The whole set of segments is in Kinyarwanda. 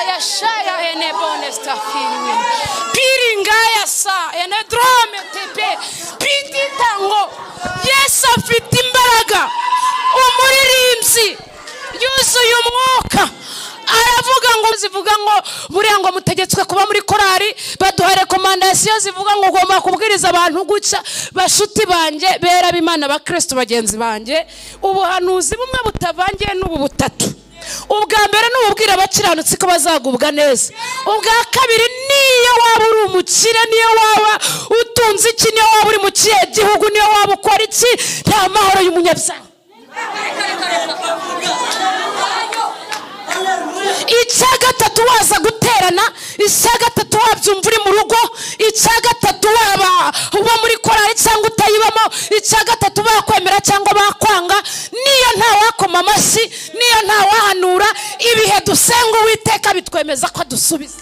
Yashaya enebone stafini piringaya sa enedrome tepe pititango. Yesu afite imbaraga. Umuririmbyi yuzuye umwuka aravuga ngo zivuga ngo buriya ngo mutegetswe kuba muri korari, baduha recommandation zivuga ngo ugomba kubwiriza abantu guca. Bashuti banjye bera b'Imana ba Kristo bagenzi banjye, ubuhanuzi bumwe butavangiye n'ubu butatu. Ubwa mbere n'ububwira abakiranutsi ko bazagubwa neza. Ubwa kabiri, niyo waba uri umukire, niyo waba utunze iki, niyo waba uri mu kihe gihugu, niyo waba ukora iki, nta mahoro y'umunyabyaha. Icya gatatu waza guterana, icya gatatu wabyumva uri mu rugo, icya gatatu waba uba muri korari cyangwa utayibamo, icya gatatu bakwemera cyangwa bakwanga, niyo nta wakoma amashyi, niyo nta wahanura, ibihe dusenga Uwiteka bitwemeza ko dusubiza.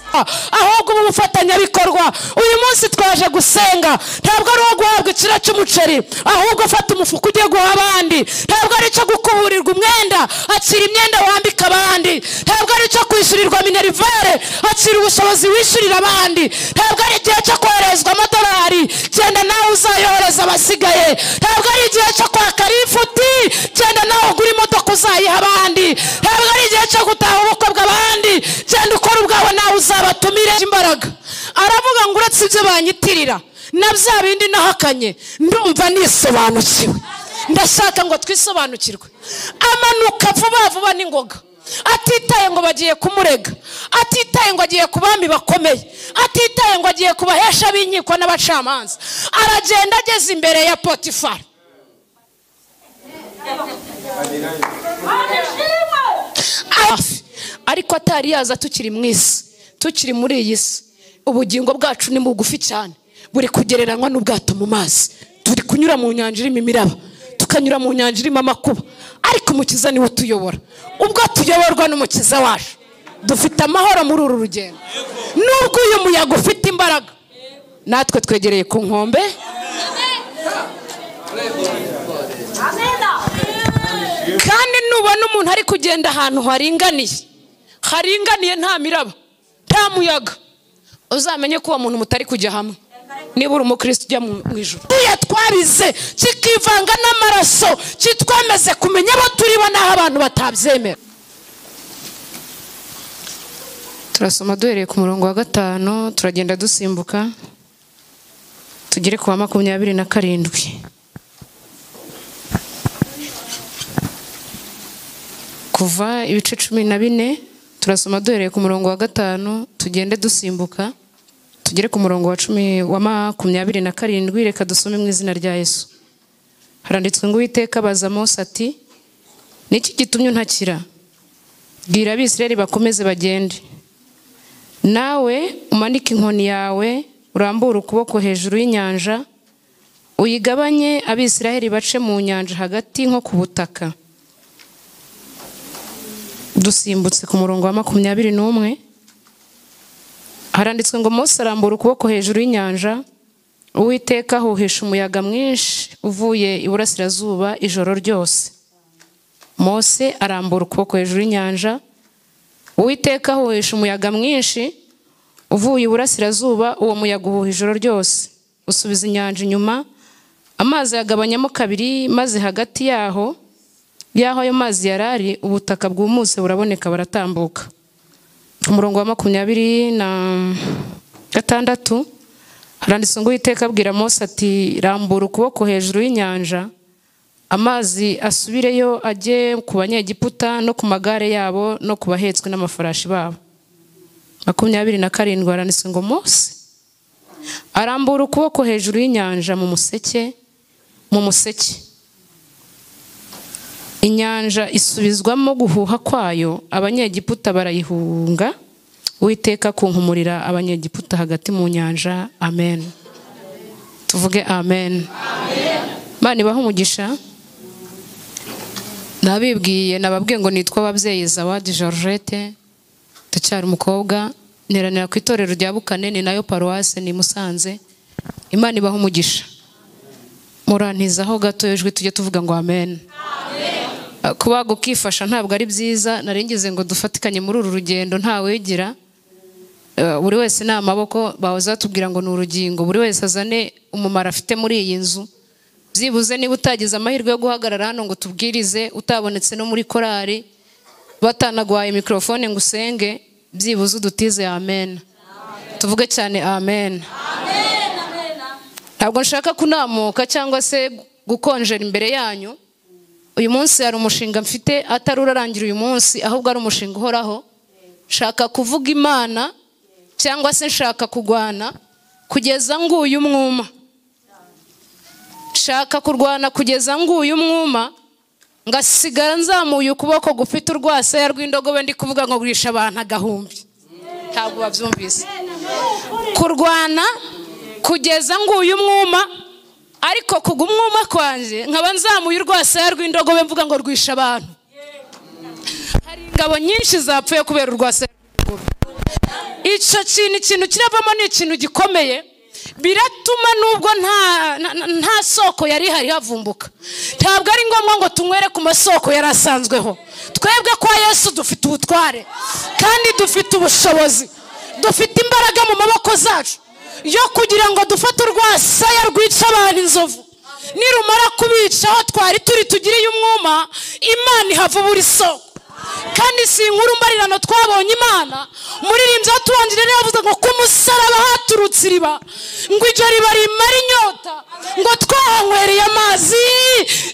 Ahubwo ubu bufatanyabikorwa uyu munsi twaje gusenga, ntabwo ari uwo guhabwa ikiro cy'umuceri, ahubwo fata umufuka ugiye guha abandi. Ntabwo ari icyo gukuburirwa umwenda, akira imyenda wambika abandi. Ntabwo ari icyo kwishyurirwa minerivare, akira ubushobozi wishyurira abandi. Ntabwo ari igihe cyo koherezwa amadolari, genda nawe uzayohereza abasigaye. Ntabwo ari igihe cyo kwaka rifuti, genda nawe ugura imodoka uzayiha abandi. Ntabwo ari igihe cyo gutaha ubukwe bw'abandi, genda ukora ubwawe nawe uzabatumire. Imbaraga aravuga ngo uretse ibyo banyitirira na bya bindi nahakanye, ndumva nisobanukiwe. Ndashaka ngo twisobanukirwe. Amanuka vuba vuba n'ingoga, atitaye ngo bagiye kumurega, atitaye ngo agiye ku bami bakomeye, atitaye ngo agiye kubahesha b'inkiko n'abacamanza. Aragenda ageze imbere ya Potifari. Ariko atari yaza, tukiri mu isi, tukiri muri iyi si, ubugingo bwacu ni bugufi cyane, buri kugereranywa n'ubwato mu mazi. Turi kunyura mu nyanja irimo imiraba, tukanyura mu nyanja irimo amakuba, ariko Umukiza niwe utuyobora. Ubwo tuyoborwa n'Umukiza wacu, dufite amahoro muri uru rugendo. Nubwo uyu muyaga ufite imbaraga, natwe twegereye ku nkombe. Kandi nubona umuntu ari kugenda ahantu haringaniye, haringaniye nta miraba, nta muyaga, uzamenye ko uwo muntu mutari kujya hamwe. Niba uri umukristo ujya mu ijuru. Twabize kikivanga n'amaraso, kitwemeze kumenya abo turibo n'aho abantu batabyemera. Turasoma duhereye ku murongo wa 5, turagenda dusimbuka tugere ku wa 27. Kuva ibice 14, turasoma duhereye ku murongo wa 5, tugende dusimbuka tugere ku murongo wa 27. Reka dusome mu izina rya Yesu. Haranditswe ngo Uwiteka abaza Mose ati, niki gitumye untakira? Bwira Abisirayeli bakomeze bagende. Nawe umanike inkoni yawe, urambure ukuboko hejuru y'inyanja, uyigabanye Abisirayeli bace mu nyanja hagati nko ku butaka. Dusimbutse ku murongo wa 21, haranditswe ngo Mose arambura ukuboko hejuru y'inyanja, Uwiteka ahuhisha umuyaga mwinshi uvuye iburasirazuba ijoro ryose. Mose arambura ukuboko hejuru y'inyanja, Uwiteka ahuhisha umuyaga mwinshi uvuye iburasirazuba, uwo muyaga uhuha ijoro ryose, usubiza inyanja inyuma, amazi yagabanyamo kabiri, maze hagati yaho ayo mazi yarari ubutaka bwumutse buraboneka, baratambuka. Umurongo wa 26, haranditse ngo Uwiteka abwira Mose ati, rambura ukuboko hejuru y'inyanja, amazi asubireyo ajye ku Banyegiputa no ku magare yabo no ku bahetswe n'amafarashi babo. 27, haranditse ngo Mose arambura ukuboko hejuru y'inyanja mu museke, inyanja isubizwamo guhuha kwayo, Abanyegiputa barayihunga. Uwiteka kunkumurira Abanyegiputa hagati mu nyanja. Amen. Tuvuge amen. Imana ibahe umugisha. Nabibwiye, nababwiye ngo nitwa Ababyeyi Zawadi Georgette, ndacyari umukobwa, neranira ku itorero rya Bukane, ni nayo paruwase ni Musanze. Imana ibahe umugisha. Murantizaho gato ijwi tujye tuvuga ngo amen. Kubaga ukifasha ntabwo ari byiza. Naringize ngo dufatikanye muri uru rugendo ntawegira. Buri wese ni amaboko, bahoze batubwira ngo ni urugingo. Buri wese azane umumaro afite muri iyi nzu. Byibuze niba utagize amahirwe yo guhagarara hano ngo tubwirize, utabonetse no muri korari, batanagwaye mikrofone ngo usenge, byibuze udutize amen. Tuvuge cyane amen. Ntabwo nshaka kunamuka cyangwa se gukonjera imbere yanyu. Uyu munsi hari umushinga mfite atari urarangira uyu munsi, ahubwo ari umushinga uhoraho. Nshaka kuvuga Imana cyangwa se nshaka kugwana kugeza nguyu umwuma. Nshaka kurwana kugeza nguyu umwuma, ngasigara nzamuye ukuboko gufite urwasaya rw'indogobe ndi kuvuga ngo gurisha abantu agahumbi. Ntabwo babyumvise. Kurwana kugeza nguyu umwuma, ariko kugumwuma kwanje nkaba nzamuye urwasaya rw'indogobe mvuga ngo rwisha abantu. Hari ingabo nyinshi zapfuye kubera urwasaya rw'indogobe. Icyo kintu kiravamo ni ikintu gikomeye. Biratuma nubwo nta soko yari hari havumbuka. Ntabwo ari ngombwa ngo tunywere ku masoko yari asanzweho. Twebwe kwa Yesu dufite ubutware kandi dufite ubushobozi, dufite imbaraga mu maboko zacu yo kugira ngo dufate urwasaya rwica abantu inzovu. Nirumara kubica aho twari turi tugiriye umwuma, Imana ihavubura isoko. Kandi si inkuru mbarirano twabonye Imana. Muririmbyi watubanjirije yavuze ngo ku musaraba haturutse iriba, ngo iryo riba rimara inyota, ngo twahanywereye amazi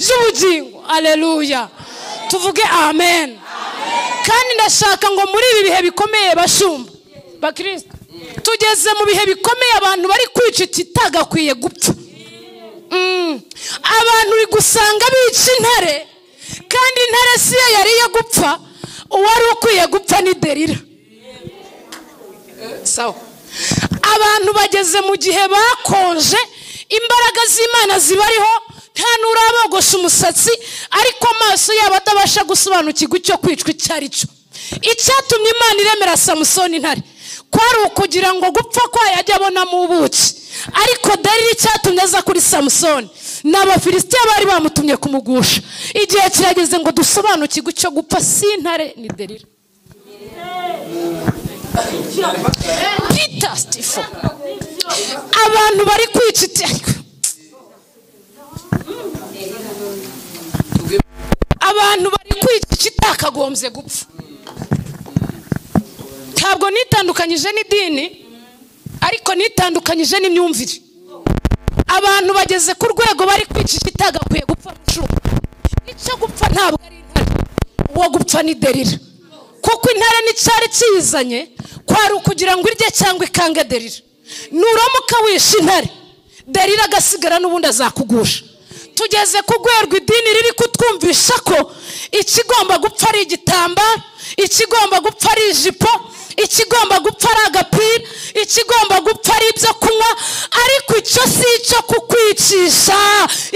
y'ubugingo. Aleluya, tuvuge amen. Kandi ndashaka ngo muri ibi bihe bikomeye bashumba bakristo, tugeze mu bihe bikomeye abantu bari kwica ikitagakwiye gupfa. Abantu uri gusanga bica intare, kandi intare si yo yari iyo gupfa. Uwari ukwiye gupfa ni Delila. Sawa. Abantu bageze mu gihe bakonje, imbaraga z'Imana zibariho, nta nurabogosha umusatsi, ariko amaso yabo atabasha gusobanukirwa icyo kwicwa icyo ari cyo. Icyatumye Imana iremera Samusoni intare kwari ukugira ngo gupfa kwayo ajye abonamo ubuki. Ariko Delila icyatumye aza kuri Samusoni ni Abafilisitiya bari bamutumye kumugusha. Igihe kirageze ngo dusobanukirwe icyo gupfa si intare ni Delila. Peter Stifo. Abantu bari kwica abantu bari kwica ikitakagombye gupfa. Ntabwo nitandukanyije n'idini, ariko nitandukanyije n'imyumvire. Abantu bageze ku rwego bari kwica ikitagakwiye gupfa. Icyo gupfa ntabwo ari intare, uwo gupfa ni Delila. Kuko intare n'icyari kiyizanye kwari ukugira ngo irye cyangwa ikange Delila. Nuramuka wishe intare, Delila agasigara n'ubundi azakugusha. Tugeze ku rwego idini riri kutwumvisha ko ikigomba gupfa ari igitambaro, ikigomba gupfa ari ijipo, ikigomba gupfa ari agapira, ikigomba gupfa ari ibyo kunywa. Ariko icyo si icyo kukwicisha,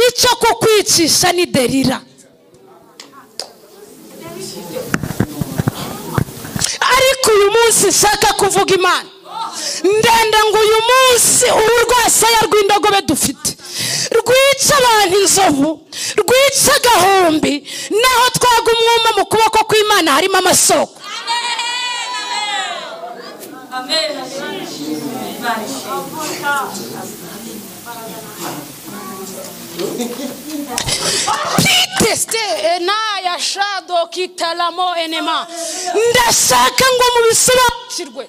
icyo kukwicisha ni Delila. Ariko uyu munsi nshaka kuvuga Imana, ndenda ngo uyu munsi uru rwasaya rw'indogobe dufite rwica abantu inzovu, rwica agahumbi, naho twaga umwuma mu kuboko kw'Imana harimo amasoko. Ndashaka ngo mubisobanukirwe,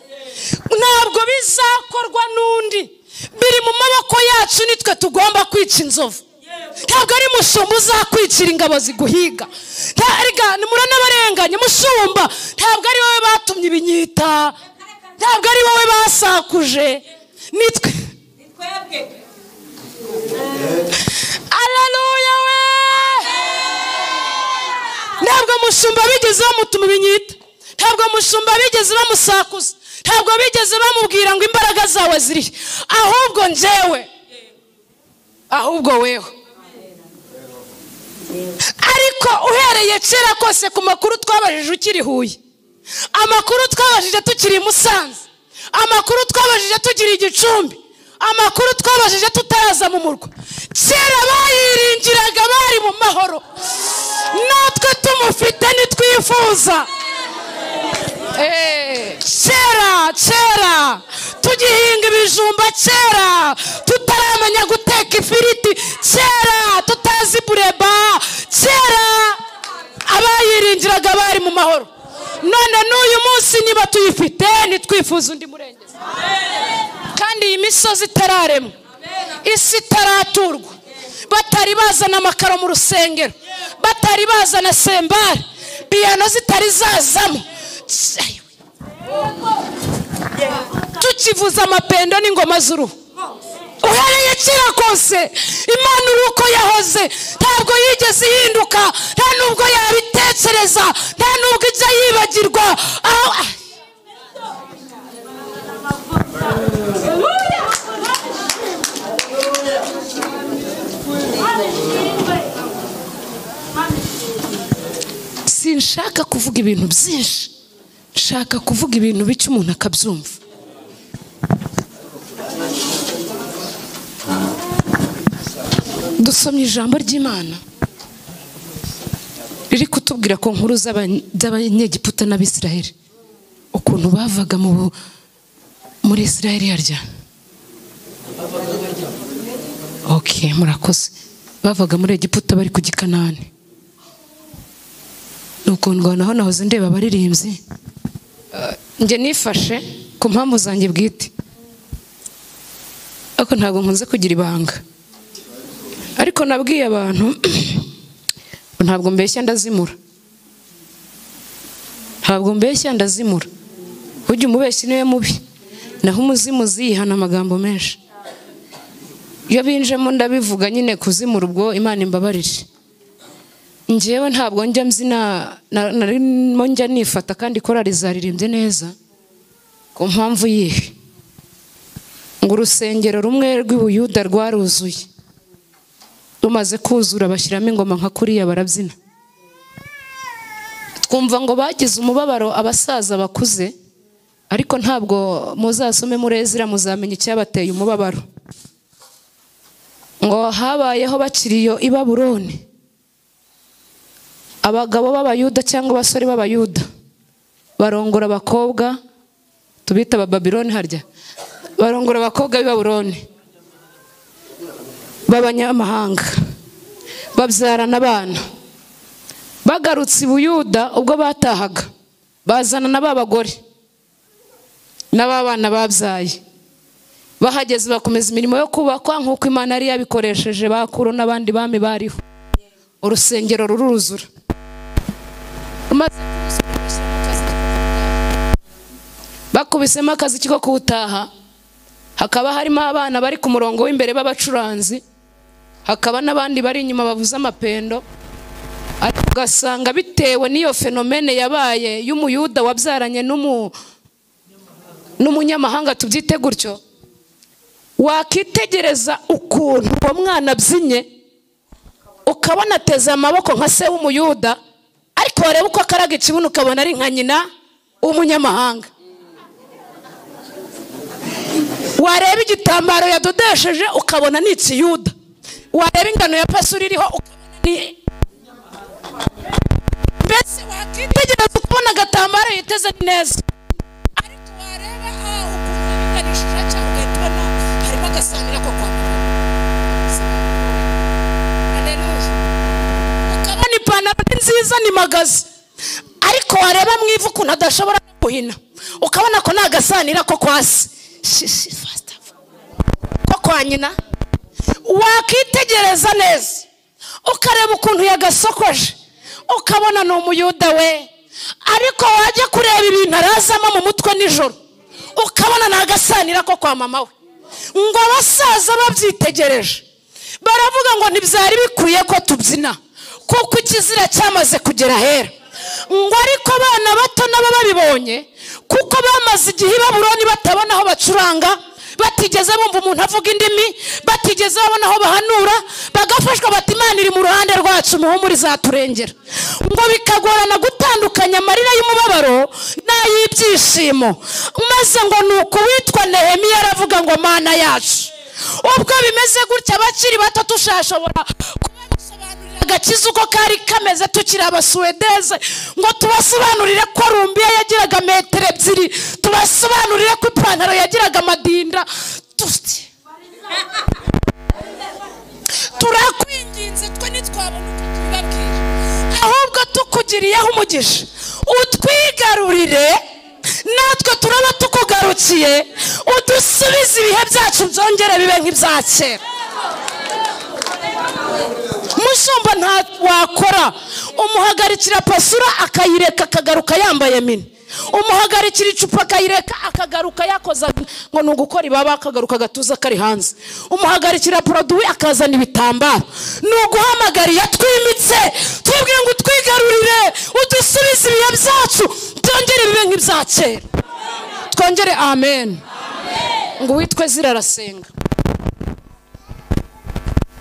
ntabwo bizakorwa n'undi, biri mu maboko yacu, nitwe tugomba kwica inzovu. Ntabwo ari mushumba uzakwicira ingabo ziguhiga. Muranabarenganye mushumba, ntabwo ari wowe batumye ibinyita, ntabwo ari wowe basakuje, nitwe. Haleluya we. Ntabwo mushumba bigeze bamutuma ibinyita, ntabwo mushumba bigeze bamusakuza, ntabwo bigeze bamubwira ngo imbaraga zawe ziri, ahubwo njyewe, ahubwo weho. Ariko uhereye kera kose ku makuru twabajije ukiri Huye, amakuru twabajije tukiri i Musanze, amakuru twabajije tukiri i Gicumbi, amakuru twabajije tutaraza mu murwa, kera bayiringiraga bari mu mahoro. Natwe tumufite nitwifuza. Kera kera tugihinga ibijumba, kera tutaramenya guteka ifiriti, kera tutazi bureba, kera abayiringiraga bari mu mahoro. None n'uyu munsi niba tuyifite nitwifuza undi murengezi. Kandi iyi misozi itararemwa, isi itaraturwa, batari bazana amakaro mu rusengero, batari bazana sembari, piyano zitari zazamo, tukivuza amapendo n'ingoma z'uruhu. Uhereye kera kose Imana uko yahoze ntabwo yigeze ihinduka, nta nubwo yabitekereza, nta nubwo ijya yibagirwa. Sinshaka kuvuga ibintu byinshi, nshaka kuvuga ibintu bike umuntu akabyumva. Dusomye ijambo ry'Imana riri kutubwira ko nkuru z'Abanyegiputa n'Abisiraheli, ukuntu bavaga muri Isiraheli yarya. Okay, murakoze. Bavaga muri Egiputa bari ku Gikanani. Nuko ndwanaho nahoze ndeba abaririmbyi, nge nifashe ku mpamvu zanjye bwite, ariko ntabwo nkunze kugira ibanga. Ariko nabwiye abantu ntabwo mbeshya ndazimura, ntabwo mbeshya ndazimura. Ujya umubeshyi niwe mubi, naho umuzimuzi yihana amagambo menshi. Iyo binjemo ndabivuga nyine kuzimura, ubwo Imana imbabarire. Njyewe ntabwo njya mbyina, narimo njya nifata, kandi korali zaririmbye neza. Ku mpamvu yihe? Ngo urusengero rumwe rw'Ubuyuda rwaruzuye, rumaze kuzura bashyiramo ingoma nka kuriya barabyina. Twumva ngo bagize umubabaro abasaza bakuze, ariko ntabwo muzasome muri Ezira muzamenya icyabateye umubabaro. Ngo habayeho bakiriyo i Babuloni, abagabo b'Abayuda cyangwa abasore b'Abayuda barongora abakobwa, tubita Abababiloni harya, barongora abakobwa b'i Babuloni b'abanyamahanga, babyarana abana. Bagarutse i Buyuda ubwo batahaga, bazana na ba bagore n'ababana babyaye. Bahageze bakomeza imirimo yo kubakwa nk'uko Imana yari yabikoresheje bakuru n'abandi bami bariho. Urusengero ruruzura. Bakubisemo akazi ko kuwutaha, hakaba harimo abana bari ku murongo w'imbere b'abacuranzi, hakaba n'abandi bari inyuma bavuza amapendo. Ariko ugasanga bitewe n'iyo fenomene yabaye y'umuyuda wabyaranye n'umunyamahanga, tubyite gutyo, wakitegereza ukuntu uwo mwana abyinye ukabona ateze amaboko nka se w'umuyuda, ariko wareba uko akaraga ikibuno ukabona ari nka nyina w'umunyamahanga. Wareba igitambaro yadodesheje ukabona ni ikiyuda, wareba ingano ya pasuri iriho ukabona ni mbese, wakitegereza ukabona agatambaro yiteze neza, ariko wareba ukuntu yabiganishije cyangwa ugahita ubona harimo agasanira ko kwa muganga. Ukabona ipantaro ni nziza ni magazi, ariko wareba mu ivu ukuntu adashobora guhina, ukabona ko ni agasanira ko kwa se ko kwa nyina. Wakitegereza neza ukareba ukuntu yagasokoje ukabona ni umuyuda we, ariko wajya kureba ibintu arazamo mu mutwe nijoro ukabona ni agasanira ko kwa mama we. Ngo abasaza babyitegereje baravuga ngo ntibyari bikwiye ko tubyina kuko ikizira cyamaze kugera ahera. Ngo ariko abana bato nabo babibonye, kuko bamaze igihe i Babuloni batabona aho bacuranga, batigeze bumva umuntu avuga indimi, batigeze babona aho bahanura, bagafashwa bati Imana iri mu ruhande rwacu, muhumuri izaturengera. Ngo bikagorana gutandukanya amarira y'umubabaro n'ay'ibyishimo. Maze ngo nuko witwa Nehemiya aravuga ngo Mana yacu, ubwo bimeze gutya abakiri bato tushashobora kubasobanurira Agakiza uko kari kameze tukiri Abasuwedeze, ngo tubasobanurire ko rumbiya yagiraga metero 2, tubasobanurire ko ipantaro yagiraga amadinda. Turakwinginze twe ntitwabona uko tubibabwira, ahubwo tukugiriyeho umugisha utwigarurire, natwe turaba tukugarukiye, udusubize ibihe byacu byongere bibe nk'ibya kera. Mushumba nta wakora, umuhagarikira pasura akayireka akagaruka yambaye mini, umuhagarikira icupa akayireka akagaruka yakoza ngo ni ugukora ibaba, akagaruka agatuza kari hanze, umuhagarikira produit akazana ibitambaro. Ni uguhamagara twimitse tubwiye ngo utwigarurire, udusubize ibihe byacu byongere bibe nk'ibya kera. Twongere amen. Ngo witwe Ezira arasenga,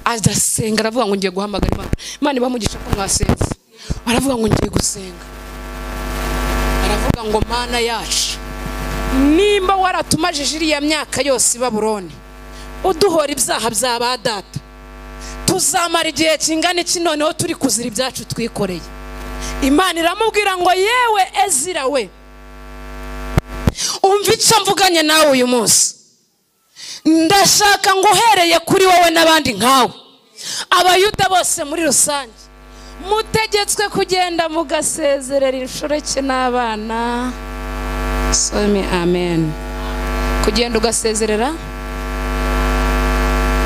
adasenga aravuga ngo ngiye guhamagara Imana. Imana ibamugisha ko mwasenze. Aravuga ngo ngiye gusenga, aravuga ngo Mana yacu, nimba waratumajije iriya myaka yose i Babuloni uduhora ibyaha bya ba data, tuzamara igihe kingana iki noneho turi kuzira ibyacu twikoreye? Imana iramubwira ngo yewe Ezira we, umva icyo mvuganye nawe uyu munsi. Ndashaka ngo uhereye kuri wowe n'abandi nkawe, Abayuda bose muri rusange, mutegetswe kugenda mugasezerera inshoreke n'abana. Some amen. Kugenda ugasezerera,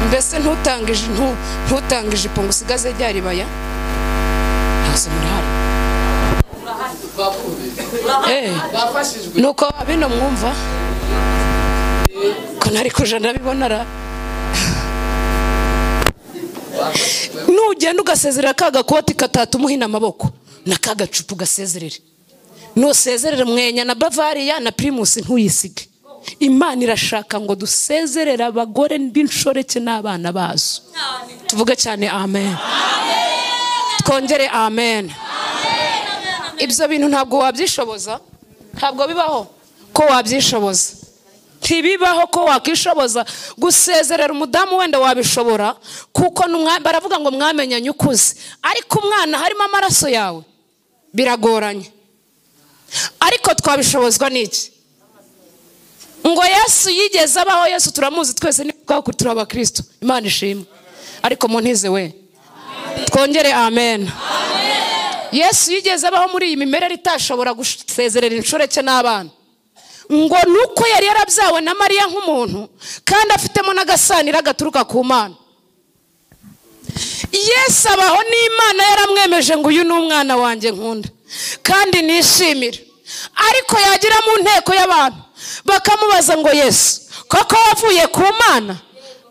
mbese ntutange ijipo ngo usigaze rya ribaya. Ntase murahari. Nuko bino mwumva ko nari kuja ndabibona ra. Nugenda ugasezerera ka gakoti katatu muhina amaboko na ka gacupa ugasezerere, nusezerere mwenya na Bavaria na Primus ntuyisige. Imana irashaka ngo dusezerere abagore b'inshoreke n'abana bazo. Tuvuge cyane amen. Twongere amen. Ibyo bintu ntabwo wabyishoboza, ntabwo bibaho ko wabyishoboza, ntibibaho ko wakishoboza gusezerera umudamu. Wenda wabishobora kuko baravuga ngo mwamenyanye ukuze, ariko umwana harimo amaraso yawe biragoranye. Ariko twabishobozwa n'iki? Ngo Yesu yigeze abaho. Yesu turamuzi twese, ni turi abakristo, Imana ishimwe. Ariko muntize we, twongere amen. Yesu yigeze abaho muri iyi mimerere itashobora gusezerera inshoreke n'abana, ngo nuko yari yarabyawe na Mariya nk'umuntu kandi afitemo n'agasanira gaturuka ku Mana. Yesu abaho n'Imana yaramwemeje ngo uyu ni umwana wanjye nkunda kandi nishimira. Ariko yagira mu nteko y'abantu bakamubaza ngo Yesu koko wavuye ku Mana?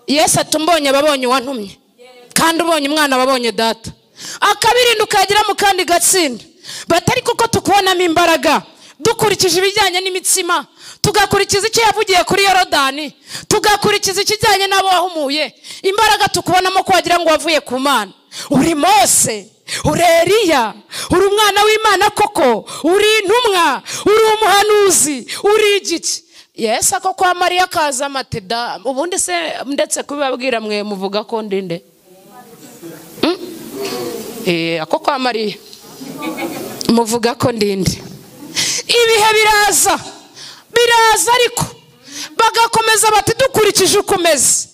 Yesu ati mbonye ababonye uwantumye, kandi ubonye umwana ababonye data. Akabirinda ukagira mu kandi gatsinda batari kuko tukubonamo imbaraga, dukurikije ibijyanye n'imitsima, tugakurikiza icyo yavugiye kuri Yorodani, tugakurikiza ikijyanye n'abo wahumuye, imbaraga tukubonamo ko wagira ngo wavuye ku Mana. Uri Mose, uri Eliya, uri umwana w'Imana koko, uri intumwa, uri umuhanuzi, uri igiki. Yesu ako kwa Mariya kaza amatida. Ubundi se ndetse kubibabwira mwe muvuga ko ndinde? Ako kwa Mariya muvuga ko ndinde. Ibihe biraza, biraza, ariko bagakomeza bati dukurikije ukomeze,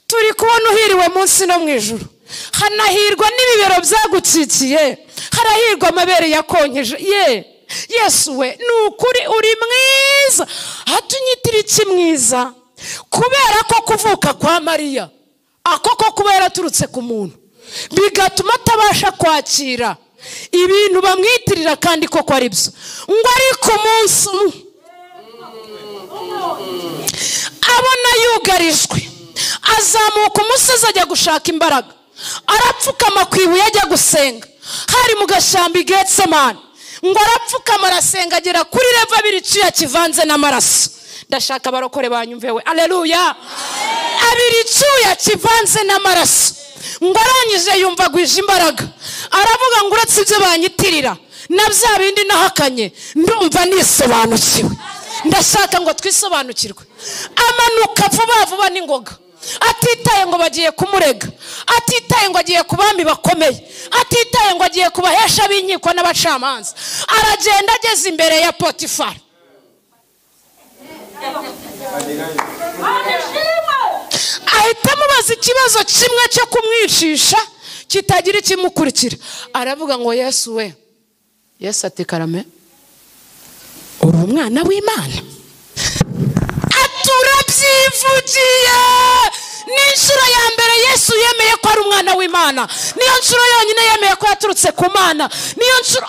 turi kubona uhiriwe munsi no mu ijuru, hanahirwa n'ibibero byagukikiye, harahirwa amabere yakonkeje. Ye Yesu we, ni ukuri uri mwiza, hatunyitira iki mwiza? Kubera ko kuvuka kwa Mariya ako ko kuba yaraturutse ku muntu bigatuma atabasha kwakira ibintu bamwitirira kandi koko ari byo. Ngo ariko umunsi umwe abona yugarijwe, azamuka umusozi ajya gushaka imbaraga, arapfukama ku ibuye ajya gusenga, hari mu gashyamba i Getsemani. Ngo arapfukama arasenga agera kuri leva abiri icyuya kivanze n'amaraso. Ndashaka abarokore banyumvewe, aleluya. Abiri icyuya kivanze n'amaraso. Ngo arangije yumva agwije imbaraga, aravuga ngo uretse ibyo banyitirira na bya bindi nahakanye, ndumva nisobanukiwe. Ndashaka ngo twisobanukirwe. Amanuka vuba vuba n'ingoga, Atitaye ngo bagiye kumurega, atitaye ngo agiye ku bami bakomeye, atitaye ngo agiye kubahesha b'inkiko n'abacamanza, aragenda ageze imbere ya Potifari. Ahita amubaza ikibazo kimwe cyo kumwicisha kitagira ikimukurikira. Aravuga ngo Yesu we. Yesu ati karame, uri umwana w'Imana? Aturabyivugiye. Ni inshuro ya mbere Yesu yemeye ko ari umwana w'Imana. Niyo nshuro yonyine yemeye ko yaturutse ku Mana. Niyo nshuro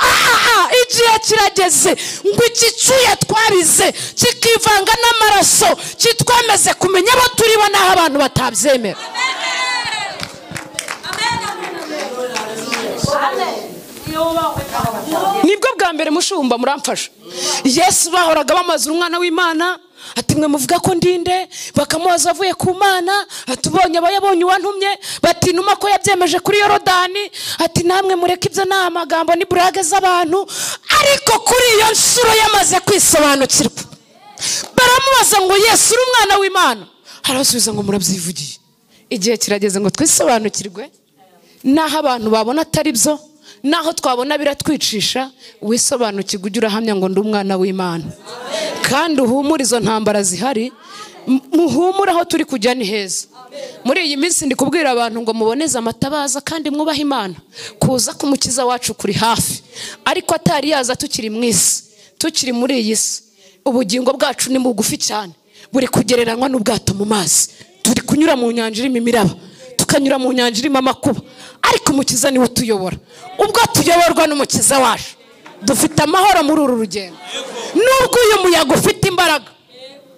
igihe kirageze ngo iki cyuya twabize kikivanga n'amaraso kitwemeze kumenya abo turi bo naho abantu batabyemera. Nibwo bwa mbere mushumba muramfasha. Yesu bahoraga bamaze umwana w'Imana, ati mwe muvuga ko ndinde, bakamubaza avuye ku Mana, atubonye abayabonye uwantumye, bati numa ko yabyemeje kuri Yorodani, ati namwe mureke ibyo ni amagambo ni burage z'abantu. Ariko kuri iyo nshuro yamaze kwisobanukirwa, baramubaza ngo Yesu uri umwana w'Imana? Arabasubiza ngo murabyivugiye. Igihe kirageze ngo twisobanukirwe, naho abantu babona atari byo, naho twabona biratwicisha, wisobanukirwe ujye urahamya ngo ndi umwana w'Imana. Kandi uhumure izo ntambara zihari, muhumure aho turi kujya ni heza. Muri iyi minsi ndi kubwira abantu ngo muboneze amatabaza kandi mwubahe Imana. Kuza kumukiza wacu kuri hafi, ariko atari yaza tukiri mu isi, tukiri muri iyi si. Ubugingo bwacu ni bugufi cyane, buri kugereranywa n'ubwato mu mazi. Turi kunyura mu nyanja irimo imiraba, tukanyura mu nyanja irimo amakuba, ariko umukiza niwe utuyobora. Ubwo tuyoborwa n'umukiza wacu, dufite amahoro muri uru rugendo. Nubwo uyu muyaga ufite imbaraga,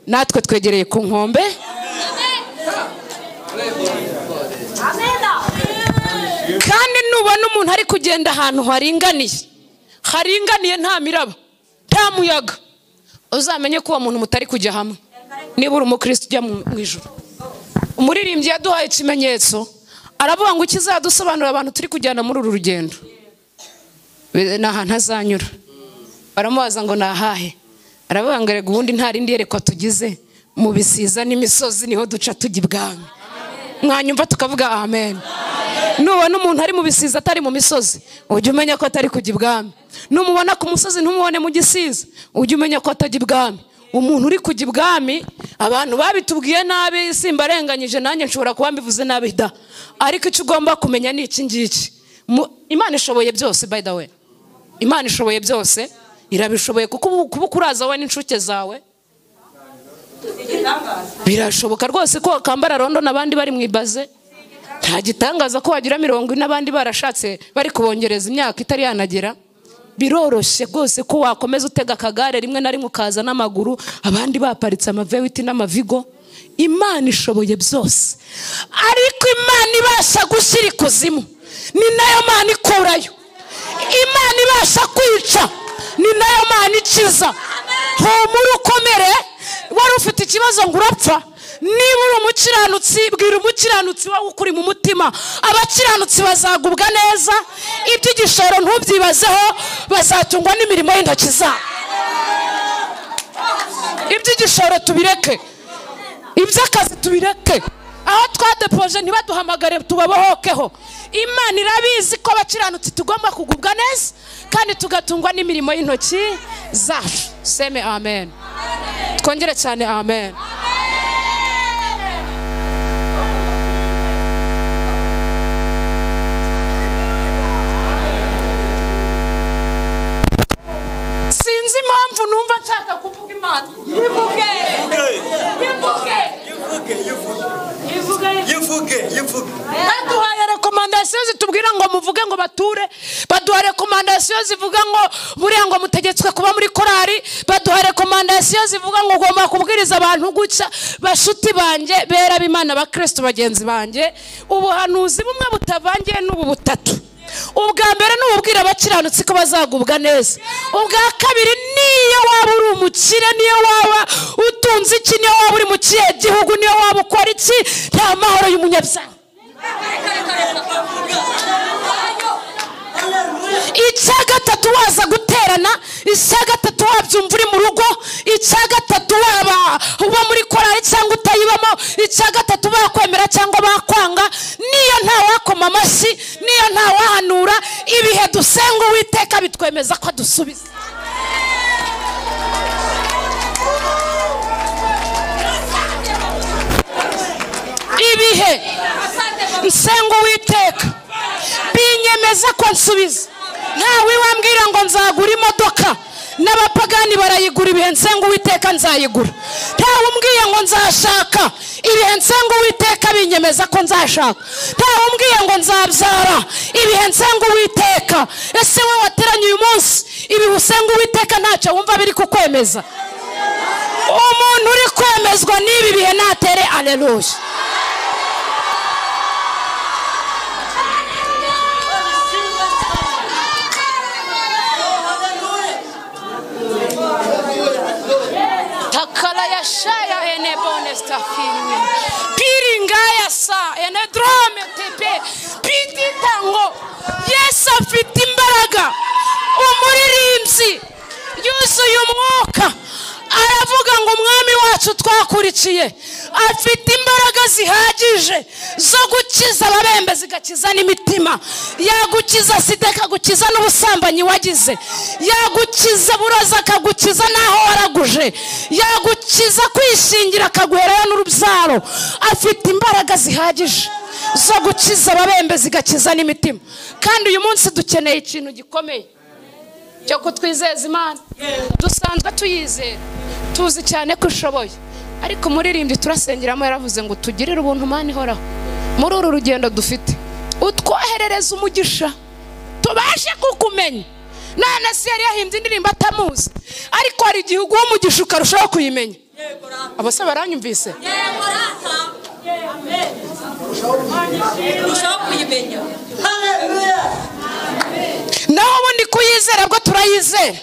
natwe twegereye ku nkombe. Kandi nubona umuntu ari kugenda ahantu haringaniye, haringaniye nta miraba, nta muyaga, uzamenye ko uwo muntu mutari kujya hamwe. Niba uri umukristo ujya mu ijuru. Umuririmbyi yaduhaye ikimenyetso, aravuga ngo ikizadusobanurira abantu turi kujyana muri uru rugendo ni ahantu azanyura. Baramubaza ngo ni ahahe? Aravuga ngo erega ubundi nta rindi yerekwa tugize, mu bisiza n'imisozi niho duca tujya ibwami. Mwanyumva tukavuga amen. Nubona umuntu ari mu bisiza atari mu misozi, ujye umenya ko atari kujya ibwami. Numubona ku musozi ntumubone mu gisiza, ujye umenya ko atajya ibwami. Umuntu uri kujya ibwami, abantu babitubwiye nabi, simbarenganyije nanjye nshobora kuba mbivuze nabi da, ariko icyo ugomba kumenya ni iki ngiki. Imana ishoboye byose, by the way. Imana ishoboye byose, irabishoboye, kuko kuba ukuraza wowe n'incuke zawe birashoboka rwose ko wakambara rondo n'abandi bari mu ibaze. Nta gitangaza ko wagira 40 n'abandi barashatse bari kubongereza imyaka itari yanagera. Biroroshye rwose ko wakomeza utega akagare rimwe na rimwe ukaza n'amaguru, abandi baparitse amavewiti n'amavigo. Imana ishoboye byose, ariko Imana ibasha gushyira ikuzimu ni nayo Mana ikurayo. Imana ibasha kwica ni nayo Mana ikiza. Humura ukomere, wari ufite ikibazo ngo urapfa. Niba uri umukiranutsi, bwira umukiranutsi wawe ukuri mu mutima. Abakiranutsi bazagubwa neza, iby'igishoro ntubyibazeho, bazatungwa n'imirimo y'intoki zabo. Iby'igishoro tubireke, iby'akazi tubireke, aho twadepoje ntibaduhamagare tubabohokeho. Imana irabizi ko abakiranutsi tugomba kugubwa neza kandi tugatungwa n'imirimo y'intoki zacu. Seme amen. Twongere cyane amen. Sinzi impamvu numva nshaka kuvuga Imana. Yivuge. Yivuge. Yivuge. Yivuge. Yivuge. Baduhaye recommandation zitubwira ngo muvuge ngo bature, baduha recommandation zivuga ngo buriya ngo mutegetswe kuba muri korari, baduha recommandation zivuga ngo ugomba kubwiriza abantu guca. Bashuti banjye bera b'Imana ba Kristo bagenzi banjye, ubuhanuzi bumwe butavangiye n'ubu butatu. Ubwa mbere n'ububwira abakiranutsi ko bazagubwa neza. Ubwa kabiri, niyo waba uri umukire, niyo waba utunze iki, niyo waba uri mu kihe gihugu, niyo waba ukora iki, nta mahoro y'umunyabyaha. Icya gatatu waza guterana, icya gatatu wabyumva uri mu rugo, icya gatatu waba uba muri korari cyangwa utayibamo, icya gatatu bakwemera cyangwa bakwanga, niyo nta wakoma amashyi, niyo nta wahanura, ibihe dusenga Uwiteka bitwemeza ko adusubiza. Ibihe nsenga Uwiteka binyemeza ko nsubiza. Ntawe wambwira ngo nzagura imodoka, n'abapagani barayigura, ibihe nsenga Uwiteka nzayigura. Ntawe umbwiye ngo nzashaka, ibihe nsenga Uwiteka binyemeza ko nzashaka. Ntawe umbwiye ngo nzabyara, ibihe nsenga Uwiteka. Ese wowe wateranye uyu munsi, ibihe usenga Uwiteka ntacyo wumva biri kukwemeza? Umuntu uri kwemezwa n'ibi bihe natere aleluya. Takala ya shaya ene bonestafini piringaya sa ene drome tepe pititango. Yesu afite imbaraga. Umuririmbyi yuzuye umwuka aravuga ngo umwami wacu twakurikiye afite imbaraga zihagije zo gukiza ababembe, zigakiza n'imitima. Yagukiza sida, akagukiza n'ubusambanyi wagize, yagukiza buroza, akagukiza n'aho waraguje, yagukiza kwishingira, akaguherayo n'urubyaro. Afite imbaraga zihagije zo gukiza ababembe, zigakiza n'imitima. Kandi uyu munsi dukeneye ikintu gikomeye cyo kutwizeza Imana. Dusanzwe tuyizera, tuzi cyane ko ushoboye, ariko umuririmbyi turasengeramo yaravuze ngo tugirire ubuntu Mana ihoraho muri uru rugendo dufite, utwoherereza umugisha tubashe kukumenya. None se yari yahimbye indirimbo atamuzi, ariko hari igihe uguha umugisha ukarushaho kuyimenya. Abo se baranyumvise? Yego rata. Amen. Urushaho kuyimenya. Haleluya. Naho ubundi kuyizera bwo turayizera.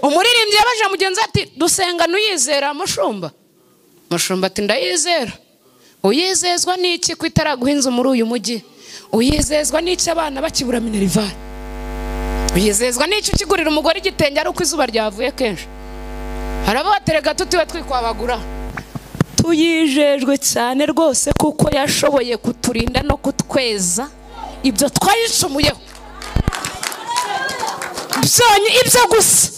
Umuririmbyi yabaje mugenzi ati dusenga nuyizera mushumba? Mushumba ati ndayizera. Uyizezwa n'iki ko itaraguhinza muri uyu mujyi? Uyizezwa n'iki abana bakibura minerval? Uyizezwa n'iki ukigurira umugore igitenge ari uko izuba ryavuye kenshi? Harabaterega tutiwe twikwabagura. Tuyijejwe cyane rwose kuko yashoboye kuturinda no kutweza ibyo twayicumuyeho. Byonye ibyo gusa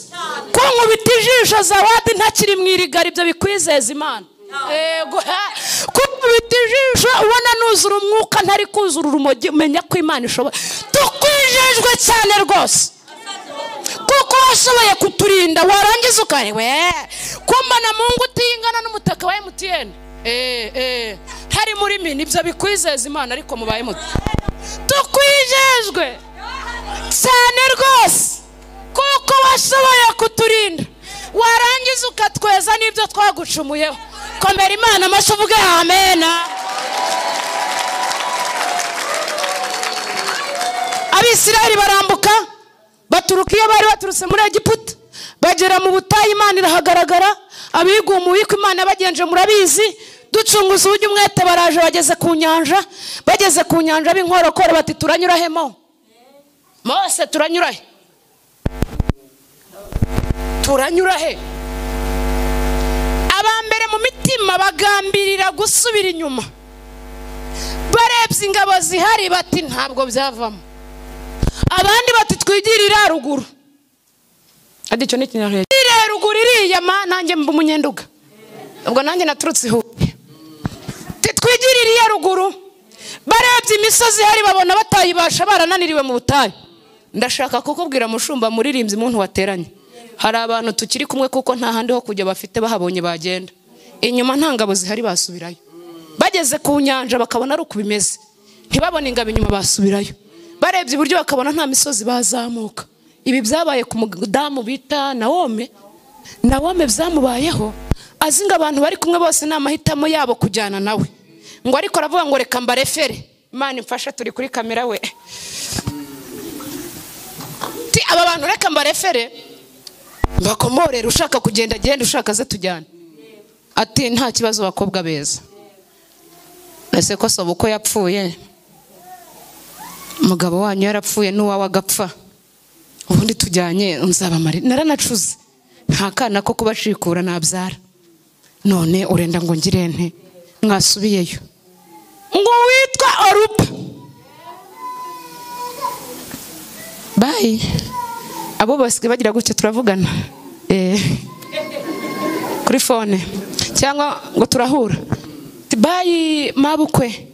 ko nkubita ijisho zawadi ntakiri mwirigara, ibyo bikwizeza Imana. Ego kubita ijisho ubona nuzura umwuka ntari kuzura urumogi, menya ko Imana ishoboye. Tukwijejwe cyane rwose kuko washoboye kuturinda, warangiza ukarewe kumbana Mungu utingana n'umutaka wa MTN hari muri mini, ibyo bikwizeza Imana. Ariko mubaye muto, tukwijejwe cyane rwose kuko washoboye kuturinda, warangiza ukatweza n'ibyo twagucumuyeho. Komera Imana amashyi uvuge amena. Abisirayeli barambuka baturuka iyo bari baturutse muri Egiputa, bagera mu butayu, Imana irahagaragara. Abigumuye ko Imana bagenje murabizi, ducunguza ujye umwete, baraje bageze ku nyanja. Bageze ku nyanja b'inkorokoro bati turanyura he mo? Mose turanyura he? Turanyura he? Abambere mu mitima bagambirira gusubira inyuma, barebye ingabo zihari bati ntabwo byavamo. Abandi bati twigirira ruguru. Adi cyo ni kinyarwanda. Ruguru iriya ma nanjye mba umunyenduga. Ubwo nanjye naturutse Huye. Titwigirira ruguru. Barebye imisozi hari babona batayibasha, barananiriwe mu butayu. Ndashaka kukubwira mushumba muririmbyi muntu wateranye, hari abantu tukiri kumwe kuko nta handi ho kujya bafite, bahabonye bagenda. Inyuma nta ngabo zihari basubirayo. Bageze ku nyanja bakabona ari uko bimeze, ntibabone ingabo inyuma basubirayo. Barebye iburyo bakabona nta misozi bazamuka. Ibi byabaye ku mudamu bita Naome. Naome byamubayeho azi ngo abantu bari kumwe bose ni amahitamo yabo kujyana nawe, ngo ariko aravuga ngo reka mbarefere. Imana imfasha, turi kuri kamera we. Ti aba bantu reka mbarefere mbakomorere, ushaka kugenda agenda, ushaka ze tujyane. Ati nta kibazo bakobwa beza. Ese ko soba uko yapfuye, umugabo wanyu yarapfuye n'uwawe agapfa, ubundi tujyanye nzabamare. Naranacuze nta kana ko kubashikura nabyara, none urenda ngo ngire nte? Mwasubiyeyo. Ngo witwa Orupa. Bayi abo basigaye bagira gutya turavugana kuri phone cyangwa ngo turahura. Bayi mabukwe,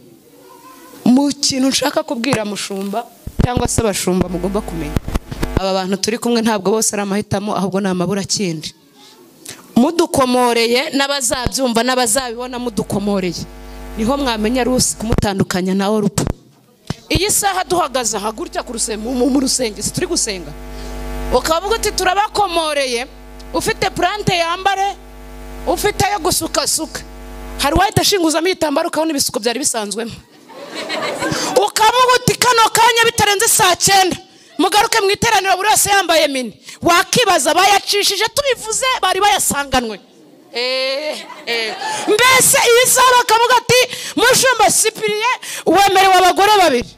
mu kintu nshaka kubwira mushumba cyangwa se abashumba mugomba kumenya, aba bantu turi kumwe ntabwo bose ari amahitamo, ahubwo ni amabura kindi. Mudukomoreye n'abazabyumva n'abazabibona mudukomoreye, niho mwamenya Rusi kumutandukanya na Orupa. Iyi saha duhagaze aha gutya ku mu rusenge turi gusenga, ukavuga uti turabakomoreye, ufite plante yambare, ufite ayo gusukasuka, hari wahita ashinguzamo igitambaro ukabona ibisuko byari bisanzwemo, ukavuga uti kano kanya bitarenze saa 9 mugaruke mu iteraniro buri wese yambaye mini, wakibaza bayacishije tubivuze bari bayasanganwe. Mbese iyi saha bakavuga ati mushumba Sipiriye wemerewe abagore babiri,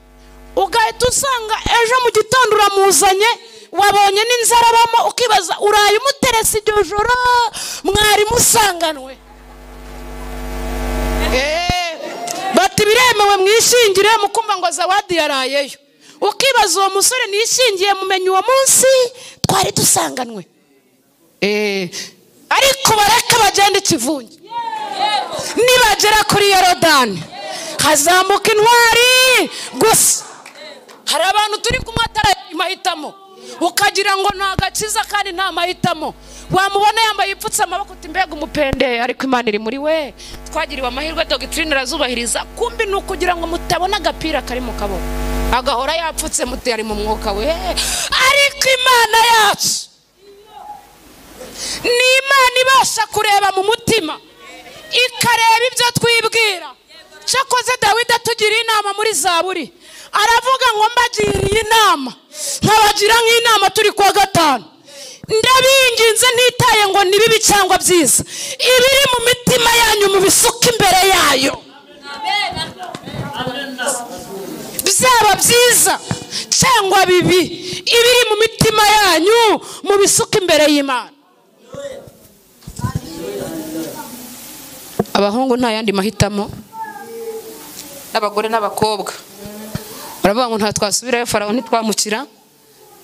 ugahita usanga ejo mu gitondo uramuzanye wabonye n'inzara bamo, ukibaza uraye umuteresi iryo joro mwari musanganwe. Bati biremewe mwishingire, mukumva ngo Zawadi yarayeyo, ukibaza uwo musore nishingiye mumenye uwo munsi twari dusanganwe. Ariko bareka bagenda ikivunge, nibagera kuri Yorodani hazamuka intwari gusa. Hari abantu turi kumwe atari mahitamo, ukagira ngo nta gakiza kandi nta mahitamo, wamubona yambaye ipfutse amaboko uti mbega umupende, ariko Imana iri muri we. Twagiriwe amahirwe doctrine irazubahiriza, kumbi ni ukugira ngo mutabona agapira kari mu kaboko, agahora yapfutse muti ari mu mwuka we. Ariko Imana yacu ni Imana ibasha kureba mu mutima, ikareba ibyo twibwira. Cyakoze Dawidi atugira inama muri Zaburi, aravuga ngo mbagiriye inama, nkabagira nk'inama turi kuwa gatanu, ndabinginze ntitaye ngo ni bibi cyangwa byiza, ibiri mu mitima yanyu mubisuke imbere yayo, byaba byiza cyangwa bibi, ibiri mu mitima yanyu mubisuke imbere y'Imana. Abahungu nta yandi mahitamo, n'abagore n'abakobwa baravuga ngo nta twasubirayo, Farawo ntitwamukira,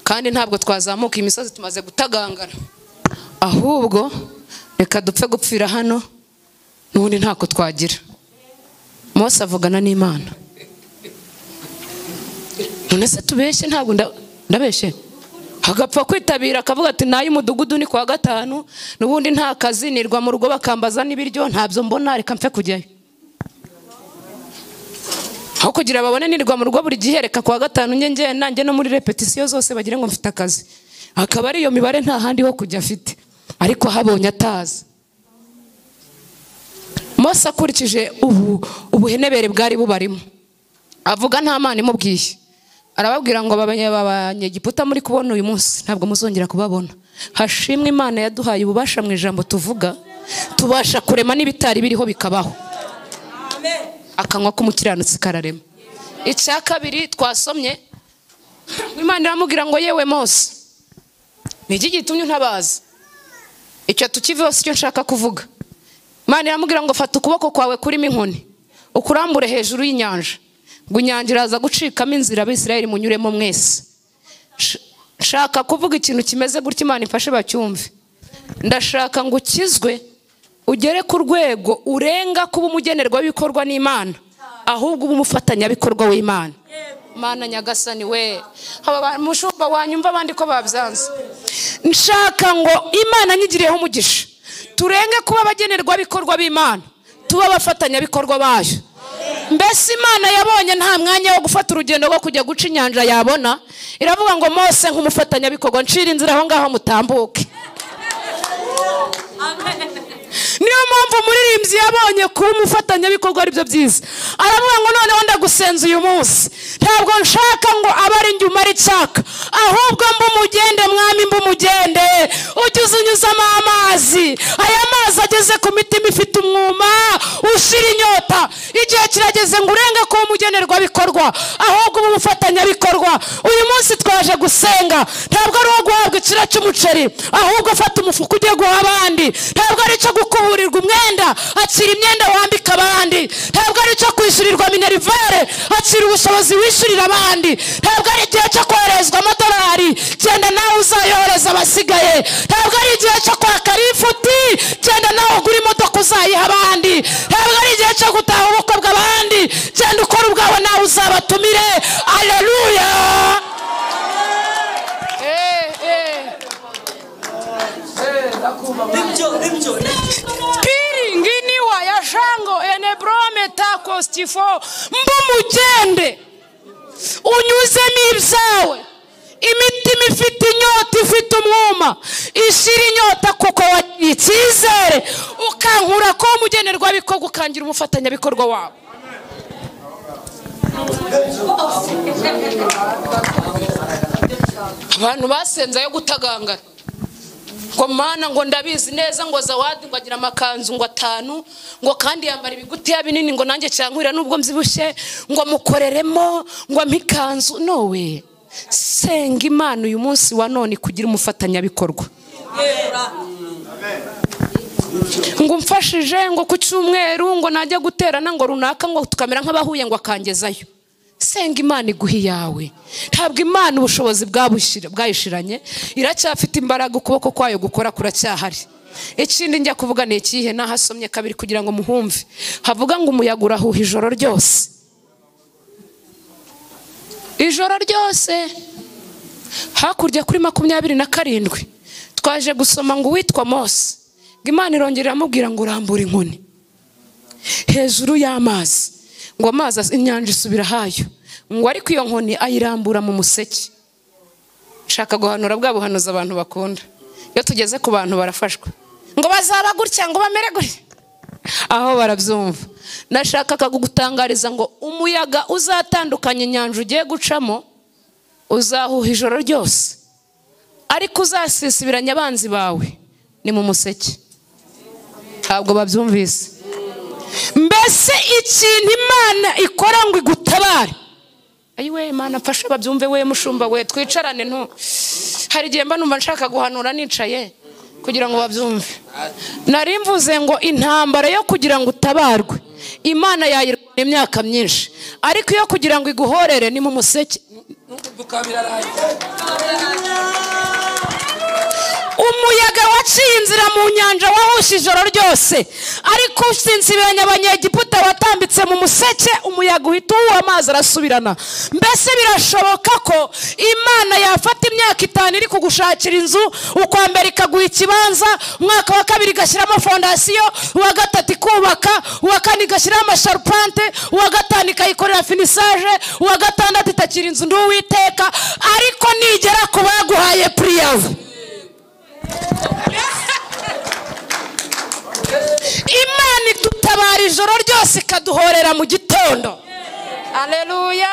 kandi ntabwo twazamuka imisozi tumaze gutagangara, ahubwo reka dupfe gupfira hano n'ubundi ntako twagira. Mose avugana n'Imana. None se tubeshye? Ntabwo ndabeshye. Agapfa kwitabira akavuga ati nayo umudugudu ni kwa gatanu, n'ubundi nta kazi, nirwa mu rugo bakambaza n'ibiryo ntabyo mbona, reka mfe kujyayo. Aho kugira babone nirwa mu rugo buri gihe, reka kwa gatanu nge nanjye no muri repetition zose bagire ngo mfite akazi. Akaba ari iyo mibare nta handi ho kujya afite, ariko habonye atazi. Mose akurikije ubuhenebere bwari bubarimo, avuga nta Mana imubwiye, arababwira ngo abanyegiputa muri kubona uyu munsi ntabwo muzongera kubabona. Hashimwe Imana yaduhaye ububasha mu ijambo tuvuga, tubasha kurema n'ibitari biriho bikabaho. Akanwa k'umukiranutsi kararema. Icya kabiri twasomye, Imana iramubwira ngo yewe Mose, ni iki gitumye untabaza? Icyo tukiveho si cyo nshaka kuvuga. Imana iramubwira ngo fata ukuboko kwawe kurimo inkoni, ukurambure hejuru y'inyanja, ngo inyanja iraza gucikamo inzira Abisirayeli munyuremo mwese. Nshaka kuvuga ikintu kimeze gutya, Imana ifashe bacyumve. Ndashaka ngo ukizwe ugere ku rwego urenga kuba umugenerwa w'ibikorwa n'Imana, ahubwo uba umufatanyabikorwa w'Imana. Mana nyagasani we, haba mushumba wanyumva abandi ko babyanze. Nshaka ngo Imana nyigireho umugisha, turenge kuba abagenerwa bikorwa b'Imana, tuba abafatanyabikorwa bayo. Mbese Imana yabonye nta mwanya wo gufata urugendo rwo kujya guca inyanja yabona, iravuga ngo Mose nk'umufatanyabikorwa ncira inzira aho ngaho mutambuke. Niyo mpamvu umuririmbyi yabonye kuba umufatanyabikorwa ari byo byiza, aravuga ngo noneho ndagusenza uyu munsi, ntabwo nshaka ngo abe ari njye umara icyaka, ahubwo mba umugende mwami, mba umugende, ujye uzunyuzamo amazi, aya mazi ageze ku mitima ifite umwuma ushira inyota. Igihe kirageze ngo urenge kuba kuba umugenerwabikorwa, ahubwo uba umufatanyabikorwa. Uyu munsi twaje gusenga, ntabwo ari uwo guhabwa ikiro cy'umuceri, ahubwo fata umufuka ugiye guha abandi. Ntabwo ari icyo gukuburirwa umwenda, akira imyenda wambika abandi. Ntabwo ari icyo kwishyurirwa minerivare, akira ubushobozi wishyurira abandi. Ntabwo ari igihe cyo koherezwa amadolari, genda nawe uzayohereza abasigaye. Ntabwo ari igihe cyo kwaka rifuti, genda nawe ugura imodoka uzayiha abandi. Ntabwo ari igihe cyo gutaha ubukwe bw'abandi, genda ukora ubwawe nawe uzabatumire. Aleluya. Piringiniwa ya shango enebrome takostifo mbumugende unyuzemo ibyawe. Imitima ifite inyota, ifite umwuma, ishira inyota kuko wagiye icyizere, ukankura ko umugenerwabikorwa ukangira umufatanyabikorwa wawe. Abantu basenze yo gutagangara ngo mana ngo ndabizi neza ngo Zawadi ngo agira amakanzu ngo 5 ngo kandi yambara ibigutiya binini ngo nanjye cyankwira nubwo mzibushye ngo mukoreremo ngo ampikanzu. Nowe senga Imana uyu munsi wa none kugira umufatanyabikorwa. Ngo mfashije ngo ku cyumweru ngo najya guterana ngo runaka ngo tukamera nk'abahuye ngo akangezayo. Senga Imana iguhe iyawe. Ntabwo Imana ubushobozi bwayishiranye, iracyafite imbaraga, ukuboko kwayo gukora kuracyahari. Ikindi njya kuvuga ni ikihe? Nahasomye kabiri kugira ngo muhumve. Havuga ngo umuyaga urahuha ijoro ryose, ijoro ryose. Hakurya kuri 27 twaje gusoma ngo uwitwa Mose, ngo Imana irongera iramubwira ngo urambura inkoni hejuru y'amazi, ngo amazi inyanja isubira hayo, ngo ariko iyo nkoni ayirambura mu museke. Nshaka guhanura bwa buhanuzi abantu bakunda. Iyo tugeze ku bantu barafashwa, ngo bazaba gutya, ngo bamere gutya, aho barabyumva. Nashakaga kugutangariza ngo umuyaga uzatandukanya inyanja ugiye gucamo uzahuha ijoro ryose, ariko uzasisibiranya abanzi bawe ni mu museke. Ntabwo babyumvise. Mbese ikintu Imana ikora ngo igutabare. Ayiwe Imana mfasha babyumve, we mushumba we twicarane ntu. Hari igihe mba numva nshaka guhanura nicaye kugira ngo babyumve. Nari mvuze ngo intambara yo kugira ngo utabarwe Imana yayirwana imyaka myinshi, ariko iyo kugira ngo iguhorere ni mu museke. Umuyaga waciye inzira mu nyanja wahushe ijoro ryose, ariko usinsibiranya abanyegiputa watambitse mu museke, umuyaga uhita uwuha amazi arasubirana. Mbese birashoboka ko Imana yafata imyaka 5 iri kugushakira inzu, ukwa mbere ikaguha ikibanza, umwaka wa kabiri igashyiramo fondasiyo, uwa gatatu ikubaka, uwa kane igashyiraho amasharupante, uwa gatanu ikayikorera finisage, uwa gatandatu itakira inzu nduwiteka, ariko nigera ku baguhaye puriyavu. Imana idutabara ijoro ryose ikaduhorera mu gitondo. Aleluya,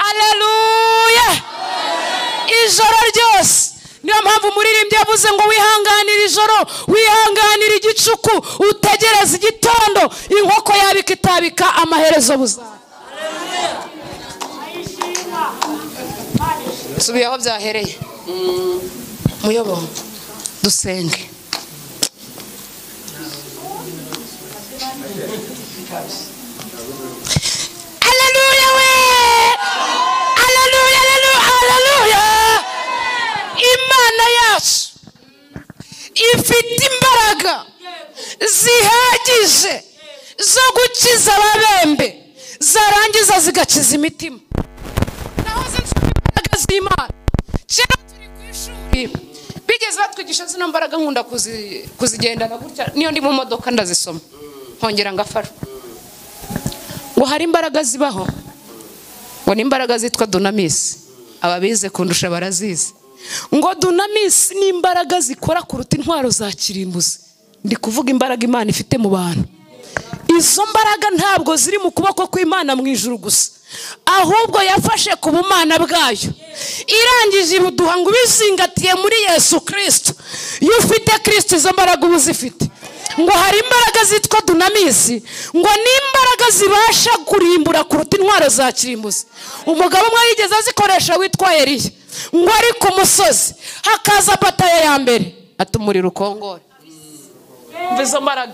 aleluya. Ijoro ryose. Niyo mpamvu umuririmbyi yavuze ngo wihanganire ijoro, wihanganire igicuku, utegereze igitondo, inkoko yabika itabika, amaherezo buzaba. Subiye aho byahereye. Muyobo dusenge. Haleluya we, haleluya, haleluya. Imana yacu ifite imbaraga zihagije zo gukiza ababembe, zarangiza zigakiza imitima. Nahoze nsoma imbaraga z'Imana kera turi ku ishuri, bigeze batwigisha zino mbaraga, nkunda kuzigendana gutya, niyo ndi mu modoka ndazisoma nkongera ngafashwa. Ngo hari imbaraga zibaho, ngo ni imbaraga zitwa dunamis, ababize kundusha barazizi. Ngo dunamis ni imbaraga zikora kuruta intwaro za kirimbuzi. Ndi kuvuga imbaraga Imana ifite mu bantu. Izo mbaraga ntabwo ziri mu kuboko kw'Imana mu ijuru gusa, ahubwo yafashe ku bumana bwayo, irangije ibuduha ngo ubizingatiye muri Yesu Kristo. Iyo ufite Kristo izo mbaraga uba uzifite. Ngo hari imbaraga zitwa dunamisi, ngo ni imbaraga zibasha kurimbura kuruta intwaro za kirimbuzi. Umugabo umwe yigeze azikoresha witwa Eliya, ngo ari ku musozi hakaza bataya ya mbere atumurira ukongore. Umva izo mbaraga.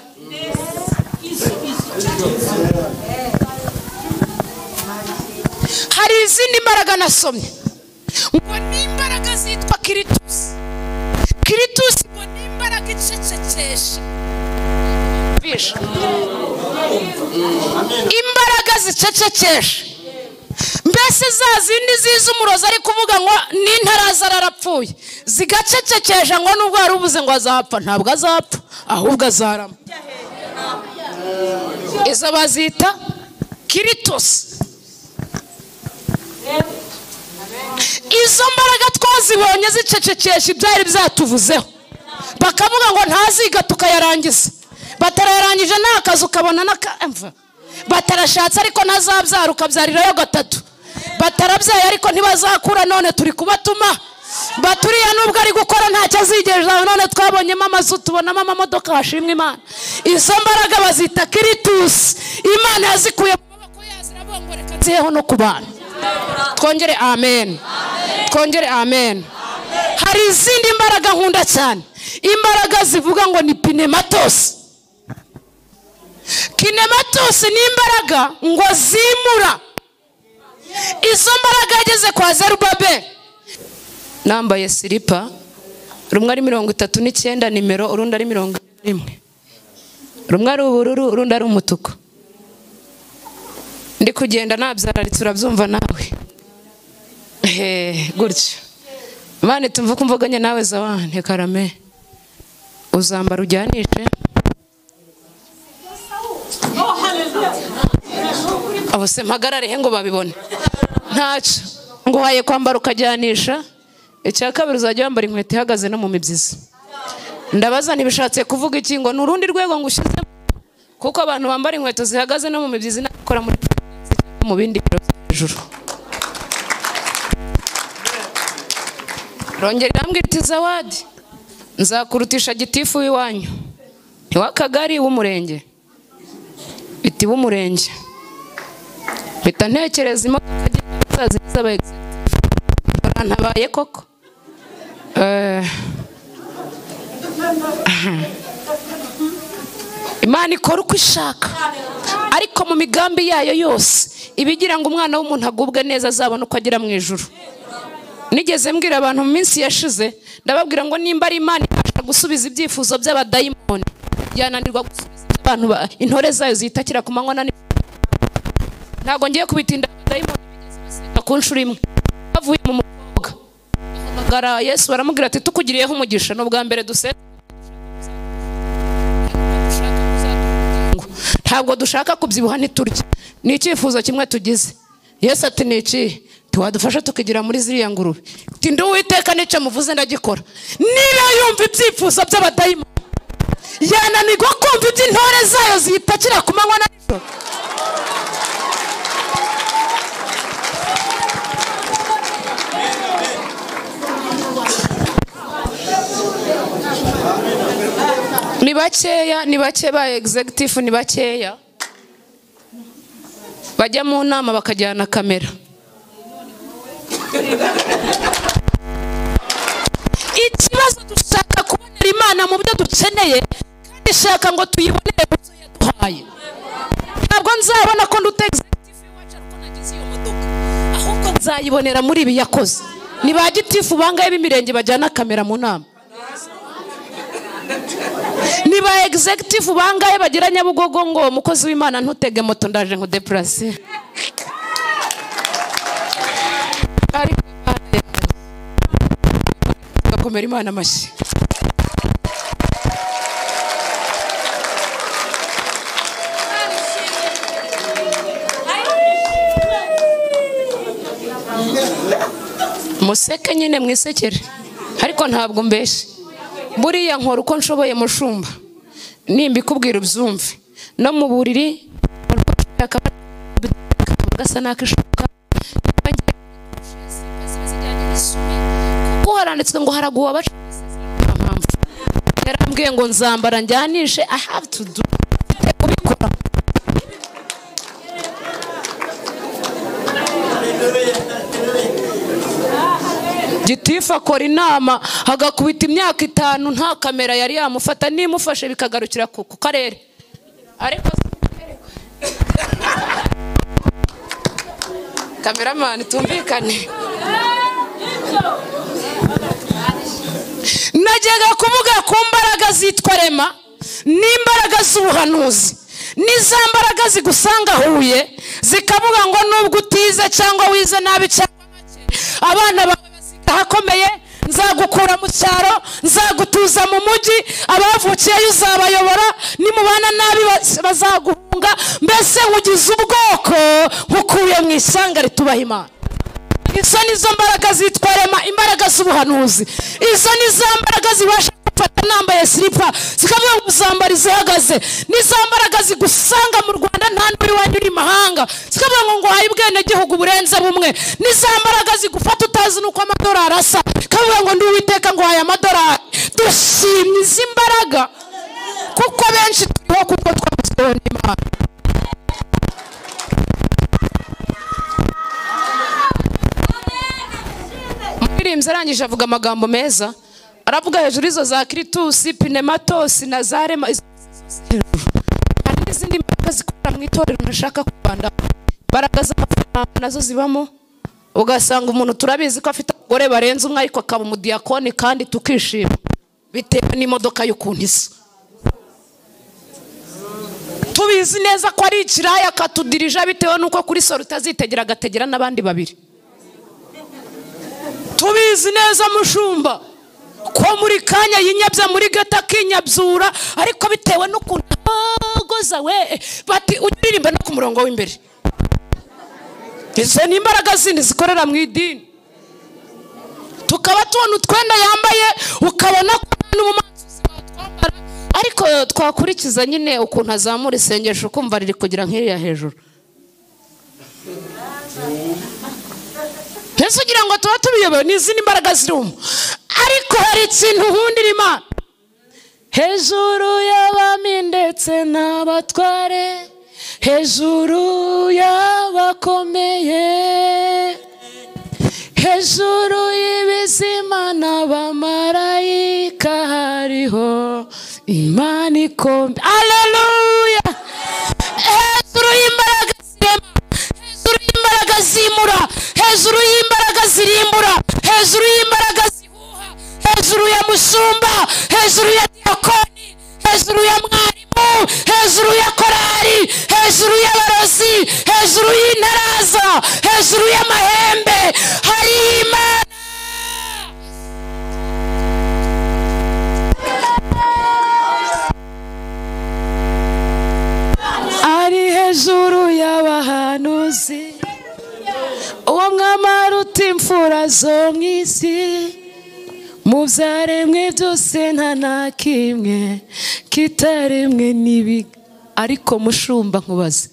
Hari izindi mbaraga nasomye, ngo ni imbaraga zitwa kiritusi. Kiritusi ngo ni imbaraga icecekesha, imbaraga zicecekesha. Mbese za zindi ziza umurozi ari kuvuga ngo n'intaraza ararapfuye, zigacecekesha ngo nubwo wari ubuze ngo azapfa, ntabwo azapfa ahubwo azarama. Izo bazita kiritusi. Izo mbaraga twazibonye zicecekesha ibyari byatuvuzeho, bakavuga ngo ntaziga tukayarangiza, batararangije nakazi ukabona n'akamva, batarashatse ariko ntazabyara ukabyarirayo gatatu, batarabyaye ariko ntibazakura none turi kubatuma, baturiya nubwo ari gukora ntacyo azigejeje none twabonyemo amazu tubonamo amamodoka, hashimwe Imana. Izo mbaraga bazita kiritusi. Imana yazikuye mu maboko yazo irabongoreka ziheho no ku bantu. Twongere amen. Twongere amen. Hari izindi mbaraga nkunda cyane, imbaraga zivuga ngo ni pinematosi. Kinematosi ni imbaraga ngo zimura. Izo mbaraga yageze kwa Zerubabeli. Nambaye silipa, rumwe ari 39 nimero, urundi ari 41, rumwe ari ubururu urundi ari umutuku. Ndi kugenda nabyararitse, urabyumva nawe gutyo. Imana itumva ko mvuganye nawe zawane karame, uzambara ujyanishe. Abo se mpagarare ngo babibone, ntacyo nguhaye kwambara ukajyanisha. Icya kabiri uzajya wambara inkweto ihagaze no mu mibyizi. Ndabaza ntibishatse kuvuga iki, ngo ni urundi rwego ngushyizemo, kuko abantu bambara inkweto zihagaze no mu mibyizi nakora muri mu bindi biro hejuru. Rongera irambwira iti Zawadi, nzakurutisha gitifu w'iwanyu, ntiwakagari w'umurenge, iti w'umurenge. Mpita ntekereza imodoka z'aba executive ntabaye koko. Imana ikora uko ishaka, ariko mu migambi yayo yose ibigira ngo umwana w'umuntu agubwe neza azabone uko agera mu ijuru. Nigeze mbwira abantu mu minsi yashize, ndababwira ngo nimba ari Imana ibasha gusubiza ibyifuzo by'abadayimoni, yananirwa gusubiza abantu intore zayo zitakira ku manywa na nijoro. Ntabwo ngiye kubitinda, abadayimoni bigeze basenga ku nshuro imwe bavuye mu mukobwa, bahamagara Yesu baramubwira ati tukugiriyeho umugisha, ni ubwa mbere dusenga, ntabwo dushaka kubyibuha ntiturye, ni icyifuzo kimwe tugize. Yesu ati ni iki? Tiwadufasha tukigira muri ziriya ngurube. Ati ndi Uwiteka nicyo muvuze ndagikora. Niba yumva ibyifuzo by'abadayimoni, yananirwa kumva iby'intore zayo ziyitakira ku manywa na nijoro. Ni bakeya, ni bake ba executive, ni bakeya bajya mu nama bakajyana kamera. Ikibazo dushaka kubonera Imana mu byo dukeneye, kandi ishaka ngo tuyibonere mu byo yaduhaye. Ntabwo nzabona ko nduta executive iwacu ariko nagize iyo modoka, ahubwo nzayibonera muri ibi yakoze. Ni ba gitifu bangaye b'imirenge bajyana kamera mu nama? Ni ba executive bangaye bagira Nyabugogo ngo umukozi w'Imana ntutege moto ndaje nkudeplace? Ariko gakomera Imana amashyi. Museke nyine mwisekere, ariko ntabwo mbeshe. Buriya nkora uko nshoboye mushumba, nimba ikubwira ubyumve. No mu buriri gasa nakishuka, kuko haranditswe ngo haraguwa baca mpamvu. Yarambwiye ngo nzambara njyanishe, I have to do kubikora. Gitifu akora inama agakubita imyaka 5 nta kamera yari yamufata, nimufashe bikagarukira ku karere. Ariko cameraman tumvikane. Najyaga kuvuga ku mbaraga zitwa rema n'imbaraga z'ubuhanuzi, n'iza mbaraga zigusanga Huye zikavuga ngo nubwo utize cyangwa wize nabi cyangwa make, abana bawe basiga ahakomeye, nzagukura mu cyaro, nzagutuza mu mujyi, abavukiyeyo uzabayobora, nimubana nabi bazaguhunga, mbese nkugize ubwoko nkukuye mu ishyanga ritubaha Imana. Izo nizo mbaraga zitwa rema, imbaraga z'ubuhanuzi. Izo ni za mbaraga zibasha gufata nambaye silipa zikavuga ngo uzambara izihagaze. Ni za mbaraga zigusanga mu Rwanda nta n'uri wanyu uri mahanga, zikavuga ngo nguhaye ubwenegihugu burenze bumwe. Ni za mbaraga zigufata utazi nuko amadolari asa, kavuga ngo ndi Uwiteka nguhaye amadolari. Dushimye izi mbaraga kuko benshi turiho kuko twavuzweho n'Imana. Umuririmbyi arangije avuga amagambo meza, aravuga hejuru izo za Kiritusi, Pinematosi na za Rema, hari n'izindi mbaraga zikora mu itorero ntashaka kubanda. Imbaraga z'amafaranga nazo zibamo, ugasanga umuntu turabizi ko afite abagore barenze umwe ariko akaba umudiyakoni kandi tukishima bitewe n'imodoka y'ukuntu isa. Tubizi neza ko ari ikiraya akatudirija bitewe n'uko kuri soro utazitegera agategera n'abandi babiri. Tubizi neza mushumba ko muri kanya yinyabya muri gata kinyabyura, ariko bitewe n'ukuntu agoza we bati uririmba no ku murongo w'imbere. Izo ni imbaraga zindi zikorera mu idini. Tukaba tubona utwenda yambaye ukabona ko n'umumansuzi watwambara, ariko twakurikiza nyine ukuntu azamura isengesho kumva riri kugira nk'iriya hejuru. Ese ugira ngo tuba tubiyobewe n'izindi mbaraga zirimo. Ariko hari ikintu nkundira Imana. Hejuru y'abami ndetse n'abatware, hejuru y'abakomeye, hejuru y'ibizima n'abamarayika hariho Imana ikomeye. Haleluya! Hejuru y'imbaraga zirema, hejuru y'imbaraga zimura, hejuru y'imbaraga zirimbura, hejuru y'imbaraga zihuha, hejuru ya mushumba, hejuru ya diakoni, hejuru ya mwarimu, hejuru ya korari, hejuru y'abarozi, hejuru y'intaraza, hejuru y'amahembe, hari Imana. Ari hejuru y'abahanuzi, uwo mwami aruta imfura zo mu isi, mu byaremwe byose nta na kimwe kitaremwe n'ibi. Ariko mushumba nkubaze,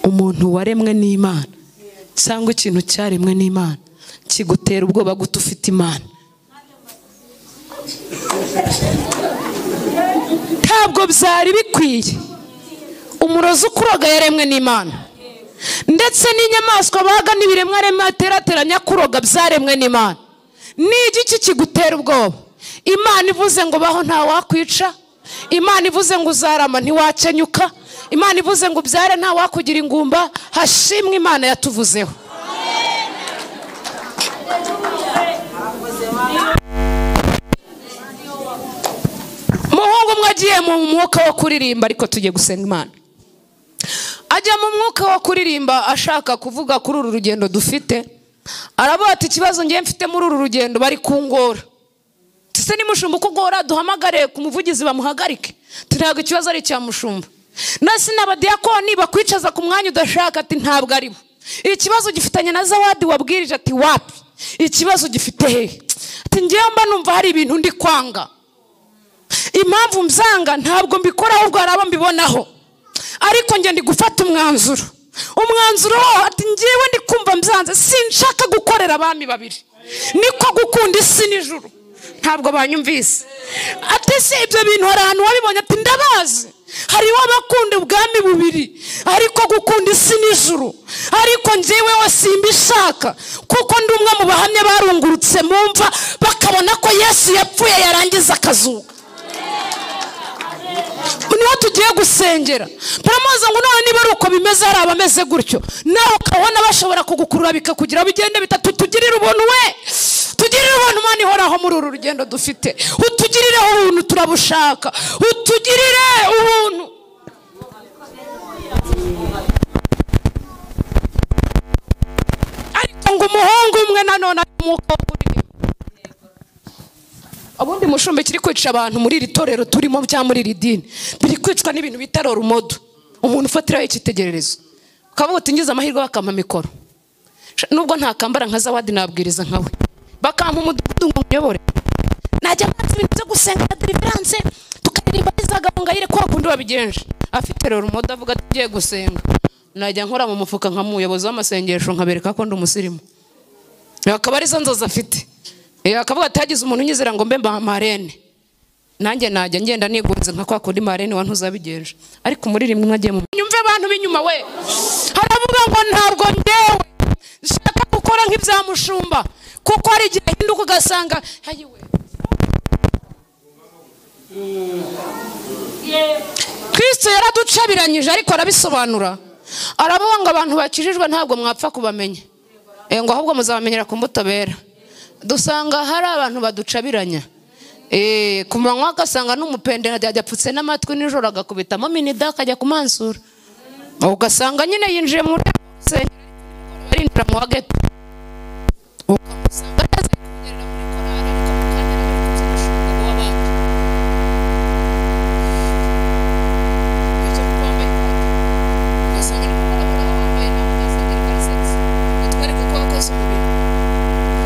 umuntu waremwe n'Imana cyangwa ikintu cyaremwe n'Imana kigutera ubwoba gute ufite Imana? Ntabwo byari bikwiye. Umurozi ukuroga yaremwe n'Imana, ndetse n'inyamaswa baga n'ibiremwa rema aterateranya kuroga byaremwe n'Imana. Ni igiki kigutera ubwoba? Imana ivuze ngo baho nta wakwica, Imana ivuze ngo uzarama ntiwakenyuka, Imana ivuze ngo ubyare nta wakugira ingumba. Hashimwe Imana yatuvuzeho. Umuhungu umwe agiye mu mwuka wo kuririmba, ariko tugiye gusenga Imana. Ajya mu mwuka wo kuririmba ashaka kuvuga kuri uru rugendo dufite, aravuga ati ikibazo ngiye mfite muri uru rugendo bari kungora. Tse ni mushumba ukugora, duhamagare ku muvugizi bamuhagarike. Ntabwo ikibazo ari icya mushumba. Nasi n'abadiyakoni bakwicaza ku mwanya udashaka, ati ntabwo ari bo. Ikibazo gifitanye na Zawadi wabwirije, ati wapi? Ikibazo gifite hehe? Ati ngiye mba numva hari ibintu ndi kwanga. Impamvu mzanga ntabwo mbikora ahubwo harabo mbibonaho. Ariko nge ndi gufata umwanzuro. Umwanzuro ati ngiyewe ndi kumva mzanze, sinshaka gukorera abami babiri. Niko gukunda isi n'ijuru. Ntabwo banyumvise. Ati se ibyo bintu hari ahantu wabibonye? Ati ndabazi. Hariho abakunda ubwami bubiri, ariko gukunda isi n'ijuru, ariko njyewe we simbishaka, kuko ndi umwe mu bahamya barungurutse mumva bakabona ko Yesu yapfuye yarangiza akazuka. Niho tugiye gusengera. Baramubaza ngo none niba ari uko bimeze, hari abameze gutyo nawe ukabona bashobora kugukurura bikakugira bigende bitatu. Tugirire ubuntu we, tugirire ubuntu Mana ihoraho muri uru rugendo dufite, utugirire ubuntu, turabushaka, utugirire ubuntu. Ariko ngo umuhungu umwe nanone ari umwuka wo kuririmba. Ubundi mushumba kiri kwica abantu muri iri torero turimo bya muri iri dini, biri kwicwa n'ibintu bita rumodo. Umuntu ufatiraho icyitegererezo ukavuga uti ngize amahirwe bakampa mikoro, nubwo ntakambara nka Zawadi nabwiriza nkawe, bakampa umudugudu ngo nyobore, najya mbanza ibintu byo gusenga na deliverance tukaririmba izagahongayire kwa kundi wabigenje. Afite rumodo avuga ati ngiye gusenga, najya nkora mu mufuka nka muyobozi w'amasengesho nkabereka ko ndi umusirimu. Akaba arizo nzozi afite. Akavuga ati hagize umuntu unyizera ngo mbe marene, nanjye najya ngenda nigunze nka kwa kundi marene wa ntuzabigenje. Ariko umuririmbyi umwe agiye mu nyumve abantu b'inyuma we, haravuga ngo ntabwo ngewe nshaka gukora nk'ibya mushumba, kuko hari igihe ahinduka ugasanga hayiwe. Kristo yaraducabiranyije ariko arabisobanura, aravuga ngo abantu bakijijwe ntabwo mwapfa kubamenya, ngo ahubwo muzabamenyera ku mbuto bera. Dusanga hari abantu baducabiranya, ku manywa agasanga n'umupende yapfutse n'amatwi, nijoro agakubitamo minida akajya kumansura, ugasanga nyine yinjiye mu rusengero arinjira mu wa geto, ukamusanga neza kugerera muri korali, ariko mu kanya ari kuza w'abandi. Icyo kuko wambaye ikote ugasanga ni kumurabura wambaye nawe ugasanga ari karisetse, utwereke ko wakoze umubiri.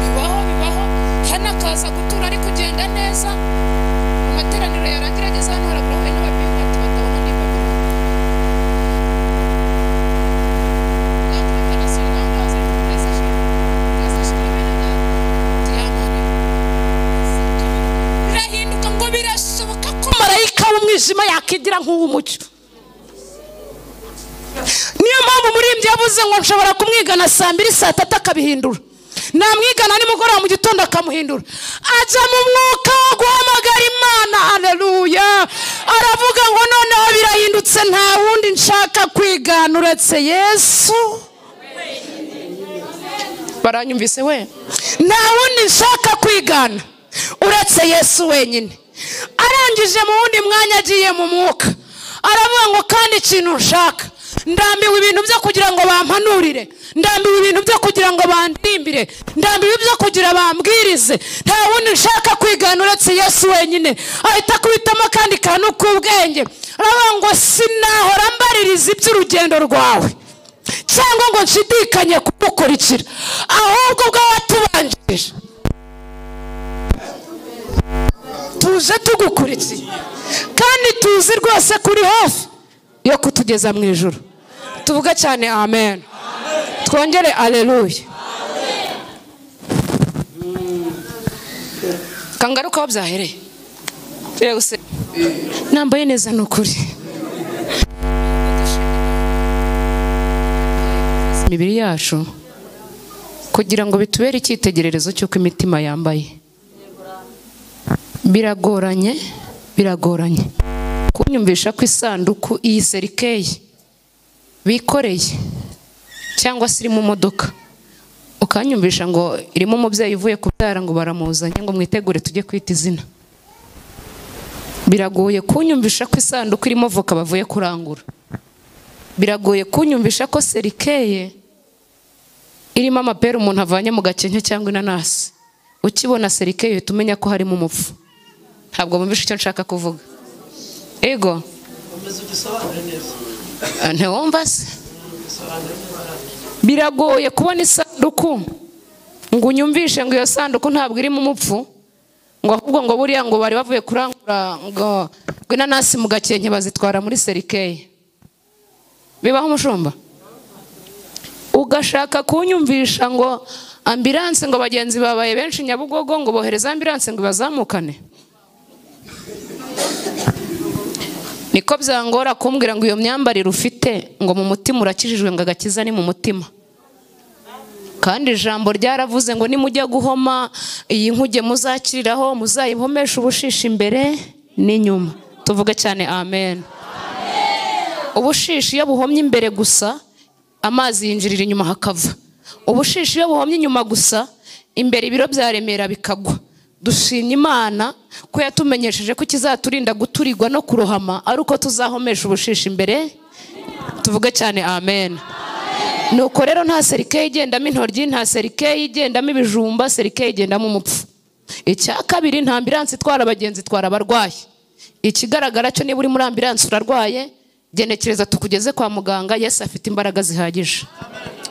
Bibaho bibaho. Hano akaza gutura ari kugenda neza, mu materaniro yarangira ageze hano haragura ahuye n'ababinga ati batabona ni Babylon. Birahinduka ngo birashoboka ko marayika w'umwijima yakigira nk'uw'umucyo. Niyo mpamvu umuririmbyi yavuze ngo nshobora kumwigana saa 2 saa 3 akabihindura, namwigana nimugoroba mu gitondo akamuhindura. Ajya mu mwuka wo guhamagara Imana, haleluya. Aravuga ngo noneho birahindutse, nta wundi nshaka kwigana uretse Yesu. Baranyumvise we? Nta wundi nshaka kwigana uretse Yesu wenyine. Arangije mu wundi mwanya agiye mu mwuka, aravuga ngo kandi ikintu nshaka, ndambiwe ibintu byo kugira ngo bampanurire, ndambiwe ibintu byo kugira ngo bandimbire, ndambiwe ibyo kugira bambwirize, nta wundi nshaka kwigana uretse Yesu wenyine. Ahita akubitamo kandi kantu k'ubwenge, aravuga ngo sinahora mbaririza iby'urugendo rwawe cyangwa ngo nshidikanye kumukurikira, ahubwo ubwo watubanjirije tuje tugukurikiye, kandi tuzi rwose kuri hafi yo kutugeza mu ijuru. Tuvuga cyane amen, twongere aleluya. Kangaruka aho byahereye. Nambaye neza ni ukuri. Imibiri yacu kugira ngo bitubere icyitegererezo cy'uko imitima yambaye. Biragoranye, biragoranye kunyumvisha ko isanduku iyi serikeyi bikoreye cyangwa se iri mu modoka, ukanyumvisha ngo irimo umubyeyi uvuye kubyara ngo baramuzanye ngo mwitegure tujye kwita izina. Biragoye kunyumvisha ko isanduku irimo voka bavuye kurangura. Biragoye kunyumvisha ko serikeye irimo amapera umuntu avanye mu gakenke cyangwa inanasi. Ukibona serikeye uhita umenya ko harimo umupfu. Ntabwo bumvisha icyo nshaka kuvuga. Ego ntiwumva se? Biragoye kubona isanduku ngo unyumvishe ngo iyo sanduku ntabwo irimo umupfu, ngo ahubwo ngo buriya ngo bari bavuye kurangura ngo inanasi mu gakenke bazitwara muri serikeye. Bibaho umushumba? Ugashaka kunyumvisha ngo Ambulance ngo bagenzi babaye benshi Nyabugogo ngo bohereza ambulance ngo bazamukane. Niko byangora kumbwira ngo iyo myambarire ufite ngo mu mutima urakijijwe ngo agakiza ni mu mutima. Kandi ijambo ryaravuze ngo nimujya guhoma iyi nkuge muzakiriraho muzayihomesha ubushishi imbere n'inyuma. Tuvuge cyane amen. Ubushishi iyo buhomye imbere gusa amazi yinjirira inyuma hakava. Ubushishi iyo buhomye inyuma gusa imbere ibiro bya Remera bikagwa. Dushimye Imana ko yatumenyesheje ko kizaturinda guturirwa no kurohama ari uko tuzahomesha ubushishi imbere. Tuvuge cyane amen. Nuko rero nta serikeye igendamo intoryi, nta serikeye igendamo ibijumba, serikeye igendamo umupfu. Icya kabiri, nta ambulance itwara abagenzi, itwara abarwayi. Ikigaragara cyo niba uri muri ambulance urarwaye, genekereza tukugeze kwa muganga, Yesu afite imbaraga zihagije.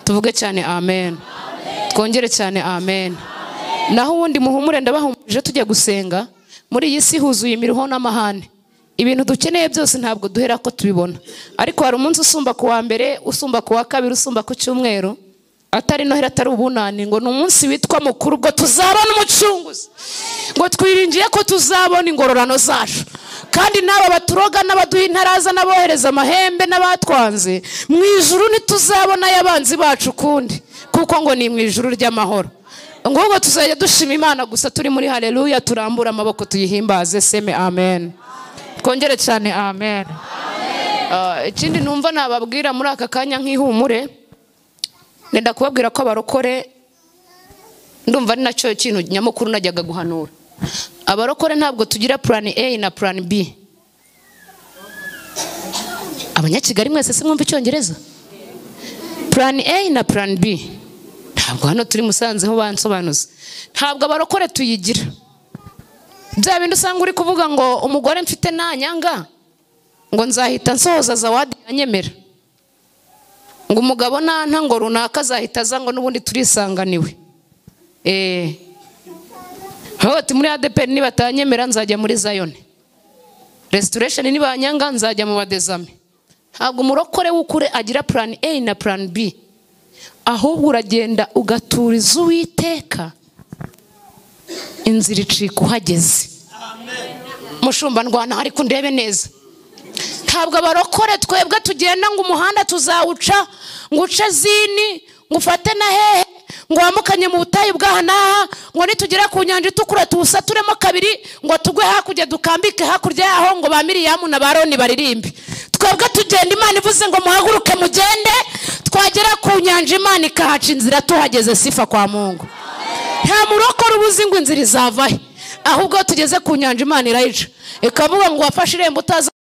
Tuvuge cyane amen. Twongere cyane amen. Naho ubundi muhumure, ndabahumurije tujya gusenga. Muri iyi si huzuye imiruho n'amahane. Ibintu dukeneye byose ntabwo duhera ko tubibona. Ariko hari umunsi usumba ku wa mbere, usumba ku wa kabiri, usumba ku cyumweru, atari nohera atari ubunani, ngo ni umunsi witwa mukuru ubwo tuzabona umucunguzi. Ngo twiringiye ko tuzabona ingororano zacu. Kandi n'aba baturoga n'abaduha intaraza n'abohereza amahembe n'abatwanze, mu ijuru ntituzabona y'abanzi bacu kundi, kuko ngo ni mu ijuru ry'amahoro. Ngo tuzajya dushima Imana gusa turi muri haleluya, turambura amaboko tuyihimbaze, seme amen. Twongere cyane amen. Ikindi numva nababwira muri aka kanya nk'ihumure, nenda kubabwira ko abarokore, ndumva ari nacyo kintu nyamukuru najyaga guhanura. Abarokore ntabwo tugira plan A na plan B. Abanyakigali mwese se mwumva icyongereza? Plan A na plan B. Ntabwo hano turi Musanze ho bansobanuza. Ntabwo abarokore tuyigira. Bya bindi usanga uri kuvuga ngo umugore mfite nanyanga ngo nzahita nsohoza zawadi yanyemera, ngo umugabo nanta ngo runaka azahita aza ngo n'ubundi turisanganiwe. Hoti muri ADPR nibatanyemera nzajya muri Zion Restoration, nibanyanga nzajya mu badezame. Ntabwo umurokore w'ukure agira plan A na plan B, ahubwo uragenda ugaturiza Uwiteka, inzira icika uhageze. Mushumba ndwana ariko ndebe neza. Ntabwo abarokore twebwe tugenda ngo umuhanda tuzawuca, ngo uce zini, ngo ufate na hehe, ngo wamukanye mu butayu bw'aha n'aha, ngo nitugera ku nyanja itukura tuwusaturemo kabiri, ngo tugwe hakurya dukambike hakurya yaho, ngo ba Miriyamu na ba Aroni baririmbe. Twebwe tugenda Imana ivuze ngo muhaguruke mugende, twagera ku nyanja Imana ikahaca inzira tuhageze. Sifa kwa Mungu. Nta murokore ubuzi ngo inzira izavahe, ahubwo tugeze ku nyanja Imana irayica, ikavuga ngo wafashe irembo utaza.